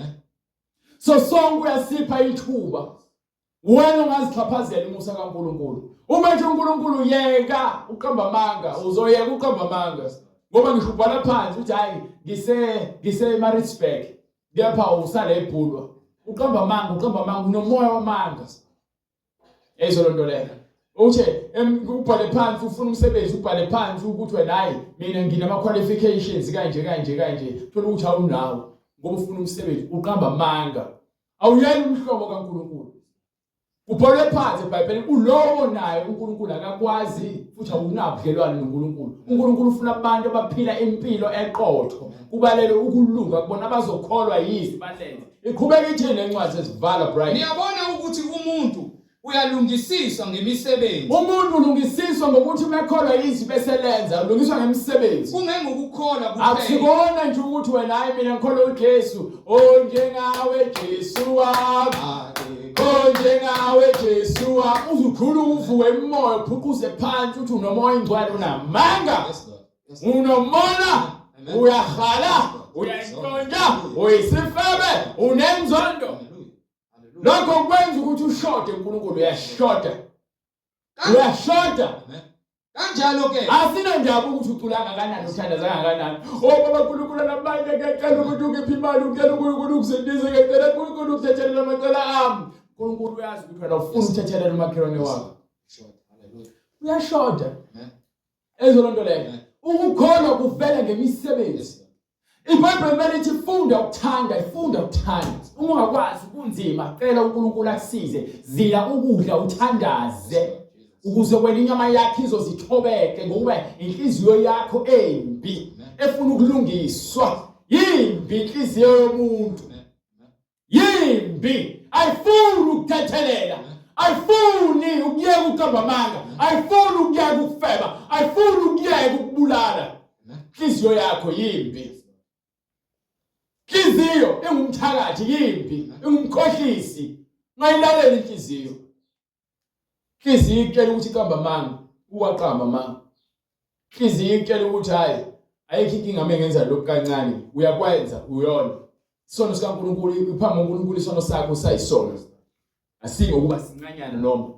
B: So sonke uyasipha ithuba Wena ungazixhaphazela umusa kaNkulunkulu. Uma nje uNkulunkulu yeka uqamba amanga, uzoyeka uqamba amanga. Ngoba ngisho ubhala phansi uthi hayi ngise ngise Maritzburg kepha usale ebhulwa. Uqamba amanga, uqamba amanga, unomoya wamanga. Eyizolo nto leyo. Uthe ubhale phansi ufuna umsebenzi ubhale phansi ukuthi wena hayi mina nginama qualifications kanje kanje kanje thola ukuthi awunawo ngoba ufuna umsebenzi uqamba amanga. Awuyena umhlobo kaNkulunkulu. Kubhalwe phansi eBhayibhelini ulowo naye uNkulunkulu akakwazi futhi awunabudlelwane noNkulunkulu. uNkulunkulu ufuna abantu abaphila impilo eqotho. Kubalele ukulunga kubona abazokholwa yizwi balenze. Iqhubeka ithini lencwadi sesivala Brian?
A: Niyabona ukuthi umuntu uyalungisiswa ngemisebenzi.
B: Umuntu ulungisiswa ngokuthi uma ekholwa izwi bese lenza, ulungiswa ngemisebenzi.
A: Kungengokukholwa kuphela.
B: Akusikona nje ukuthi wena hayi mina ngikholwa uJesu, onjengawe Jesu wami. Onjengawe Jesu wami. Uzukhula uvuke emoya uphuquze phansi uthi unomoya ingcwele unamanga. Unomona, uyahala, uyayintshontsha, uyisifebe, unenzondo. Lokho kwenza ukuthi ushode uNkulunkulu uyashoda. Uyashoda.
A: Kanjalo ke.
B: Asinandaba ukuthi ucula kangakanani uthandaza kangakanani. Oh baba uNkulunkulu namanje ngiyacela ukuthi ungiphe imali ngicela uNkulunkulu ukusindise ngicela uNkulunkulu ukuthethelele amacala ami. uNkulunkulu uyazi ukuthi wena ufuna ukuthethelela umakhelwane wakho. Uyashoda. Ezolo nto leyo. Ukukholwa kuvela ngemisebenzi. IBhayibheli kumele ithi funda ukuthanda, ifunda ukuthanda. Uma ungakwazi kunzima, cela uNkulunkulu akusize. Zila ukudla uthandaze ukuze wena inyama yakho izozithobeke ngokuba inhliziyo yakho embi efuna ukulungiswa. Yimbi inhliziyo yomuntu. Yimbi, ayifuni ukuthethelela. Ayifuni ukuyeka ukuqamba amanga, ayifuni ukuyeka ukufeba, ayifuni ukuyeka ukubulala. Inhliziyo yakho yimbi. Inhliziyo ingumthakathi yimbi, ingumkhohlisi. Ungayilaleli inhliziyo. Inhliziyo ikutshela ukuthi iqamba amanga, uwaqamba amanga. Inhliziyo ikutshela ukuthi hayi ayikho inkinga uma ngenza lokhu kancane, uyakwenza uyona. Isono sikaNkulunkulu iphambi koNkulunkulu isono sakho sayisono. Asingokuba sincanyana noma.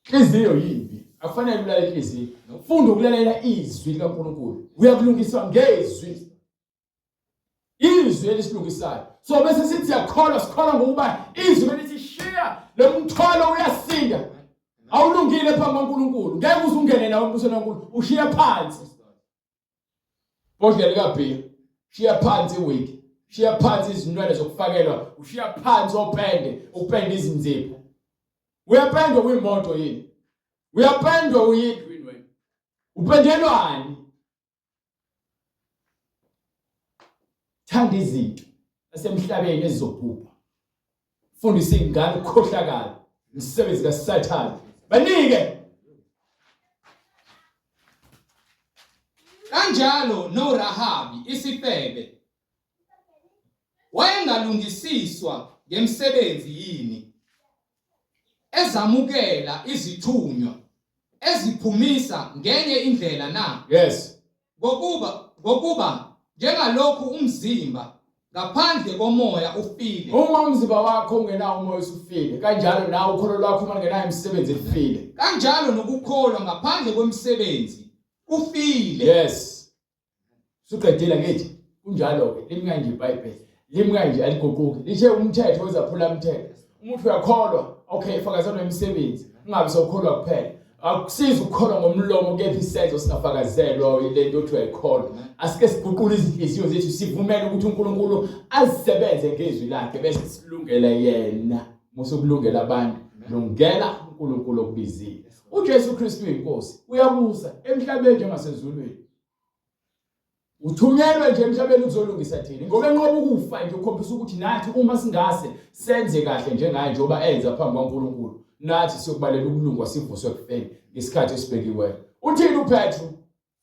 B: Inhliziyo yimbi. Akufanele ulale inhliziyo. Funda ukulalela izwi likaNkulunkulu. Uyakulungiswa ngezwi. Izwi elisilungisayo. So bese sithi siyakholwa sikholwa ngokuba izwi belithi shiya lo mthwalo uyasinda. Awulungile phambi kaNkulunkulu. Ngeke uze ungene nawe embusweni kaNkulunkulu. Ushiye phansi. Bhodlela likabhiya. Shiya phansi iwigi. Shiya phansi izinwele zokufakelwa. Ushiya phansi opende, upende izinzipho. Uyapendwa kwimoto yini? Uyapendwa uyindlu yini wena? Upendelwani? Thanda izinto esemhlabeni ezizobhubha. Fundisa ingane ukukhohlakala, umsebenzi kaSathane. Banike
A: Kanjalo noRahabi isifebe wayengalungisiswa ngemisebenzi yini ezamukela izithunywa eziphumisa ngenye indlela na?
B: Yes.
A: Ngokuba njengalokhu umzimba ngaphandle komoya ufile.
B: Uma umzimba wakho ungenawo umoya usufile, kanjalo nawe ukholo lwakho uma lungenayo imisebenzi lufile.
A: Kanjalo nokukholwa ngaphandle kwemisebenzi. Kufile.
B: Yes. Suqedile ngithi kunjalo ke limi kanje iBhayibheli. Limi kanje aliguquki. Lithe umthetho wezaphula umthetho. Umuntu uyakholwa, okay, fakazelwa imisebenzi. Ungabe sokholwa kuphela. Akusizi ukukholwa ngomlomo kepha isenzo singafakazelwa ile nto othi uyayikholwa. Asike siguqule izinhliziyo zethu sivumele ukuthi uNkulunkulu azisebenze ngezwi lakhe bese silungela yena. Musa ukulungela abantu, lungela uNkulunkulu okubizile. UJesu Kristu uyinkosi, uyabusa emhlabeni njengasezulwini. Uthunyelwe nje emhlabeni ukuzolungisa thina. Ngoba enqoba ukufa nje ukhombisa ukuthi nathi uma singase senze kahle njengaye njengoba enza phambi kwaNkulunkulu, nathi siyokubalela ukulungwa sivuswe ekufeni ngesikhathi esibekiweyo. Uthini uPetru?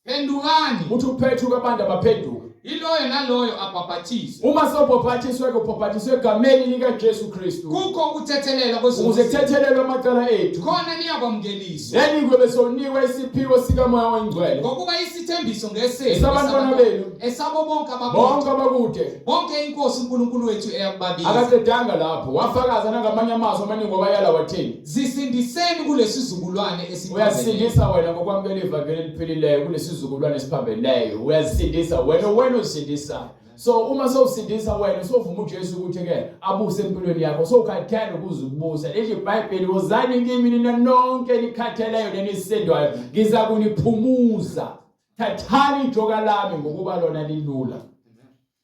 A: Phendukani.
B: Uthi uPetru kabantu abaphenduke.
A: Yiloyo naloyo abhabhathiswe.
B: Uma sobhabhathiswe ke ubhabhathiswe egameni likaJesu Kristu.
A: Kukho ukuthethelelwa kwezono.
B: Ukuze kuthethelelwe amacala ethu.
A: Khona niyakwamukeliswa.
B: Then kuyobe sonikwa isiphiwo sikaMoya oNgcwele.
A: Ngokuba isithembiso ngesenu.
B: Esabantwana benu.
A: Esabo bonke abakude.
B: Bonke abakude.
A: Bonke inkosi uNkulunkulu wethu eyakubabiza.
B: Akaqedanga lapho. Wafakaza nangamanye amazwi amaningi wabayala wathini?
A: Zisindiseni kulesizukulwane esiphambene.
B: Uyazisindisa wena ngokwamukela ivangeli eliphilileyo kulesizukulwane esiphambeneyo. Uyazisindisa wena, wena ozisindisayo. So uma sowusindisa wena sowuvuma uJesu ukuthi ke abuse empilweni yakho sowukhathele ukuze ubusa. Lithi iBhayibheli wozani kimi nina nonke nikhatheleyo nenisindwayo ngiza kuniphumuza. Thathani ijoka lami ngokuba lona lilula.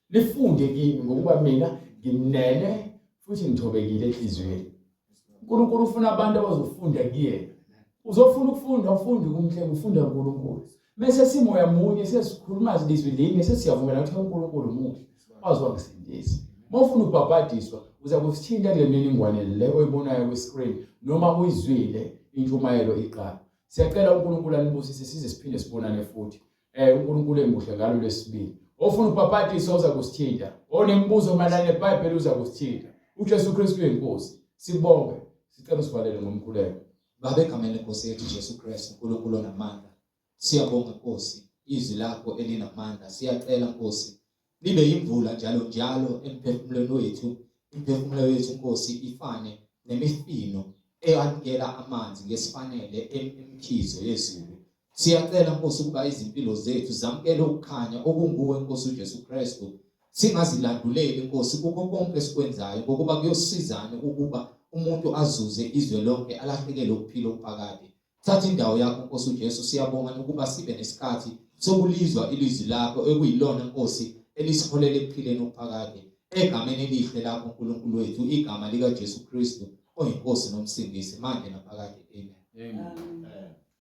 B: Lifunde kimi ngokuba mina ngimnene futhi ngithobekile enhliziyweni. uNkulunkulu ufuna abantu abazofunda kuyena. Uzofuna ukufunda ufunde kumhle ufunda uNkulunkulu. Mese simoya munye sesikhuluma izwi linye sesiyavumelana ukuthi uNkulunkulu muhle. Wazi wangisindisa. Uma ufuna ukubhabhadiswa uza kusithinta kule mininingwane le oyibonayo kwi-screen noma uyizwile intshumayelo iqala. Siyacela uNkulunkulu anibusise size siphinde sibonane futhi. Eh uNkulunkulu emuhle ngalo lesibili. Ofuna ubhabhadiswa uza kusithinta. Onemibuzo mayelana neBhayibheli uza kusithinta. UJesu Kristu uyinkosi. Sibonge. Sicela usivalele ngomkhuleko.
A: Baba egameni lenkosi yethu Jesu Kristu uNkulunkulu onamandla. Siyabonga Nkosi izwi lakho elinamandla. Siyacela Nkosi libe yimvula njalo njalo emphefumulweni wethu. Imphefumulo yethu Nkosi ifane nemifino eyanikela amanzi ngesifanele emikhizo yezulu. Siyacela Nkosi ukuba izimpilo zethu zamukele ukukhanya okunguwe Nkosi uJesu Kristu. Singazilanduleli Nkosi kukho konke esikwenzayo ngokuba kuyosizani ukuba umuntu azuze izwe lonke alahlekelwe ukuphila okuphakade. Thatha indawo yakho Nkosi uJesu siyabonga nokuba sibe nesikhathi sokulizwa ilizwi lakho ekuyilona Nkosi elisiholela ekuphileni okuphakade. Egameni elihle lakho uNkulunkulu wethu igama likaJesu Kristu oyiNkosi noMsindisi manje naphakade. Amen.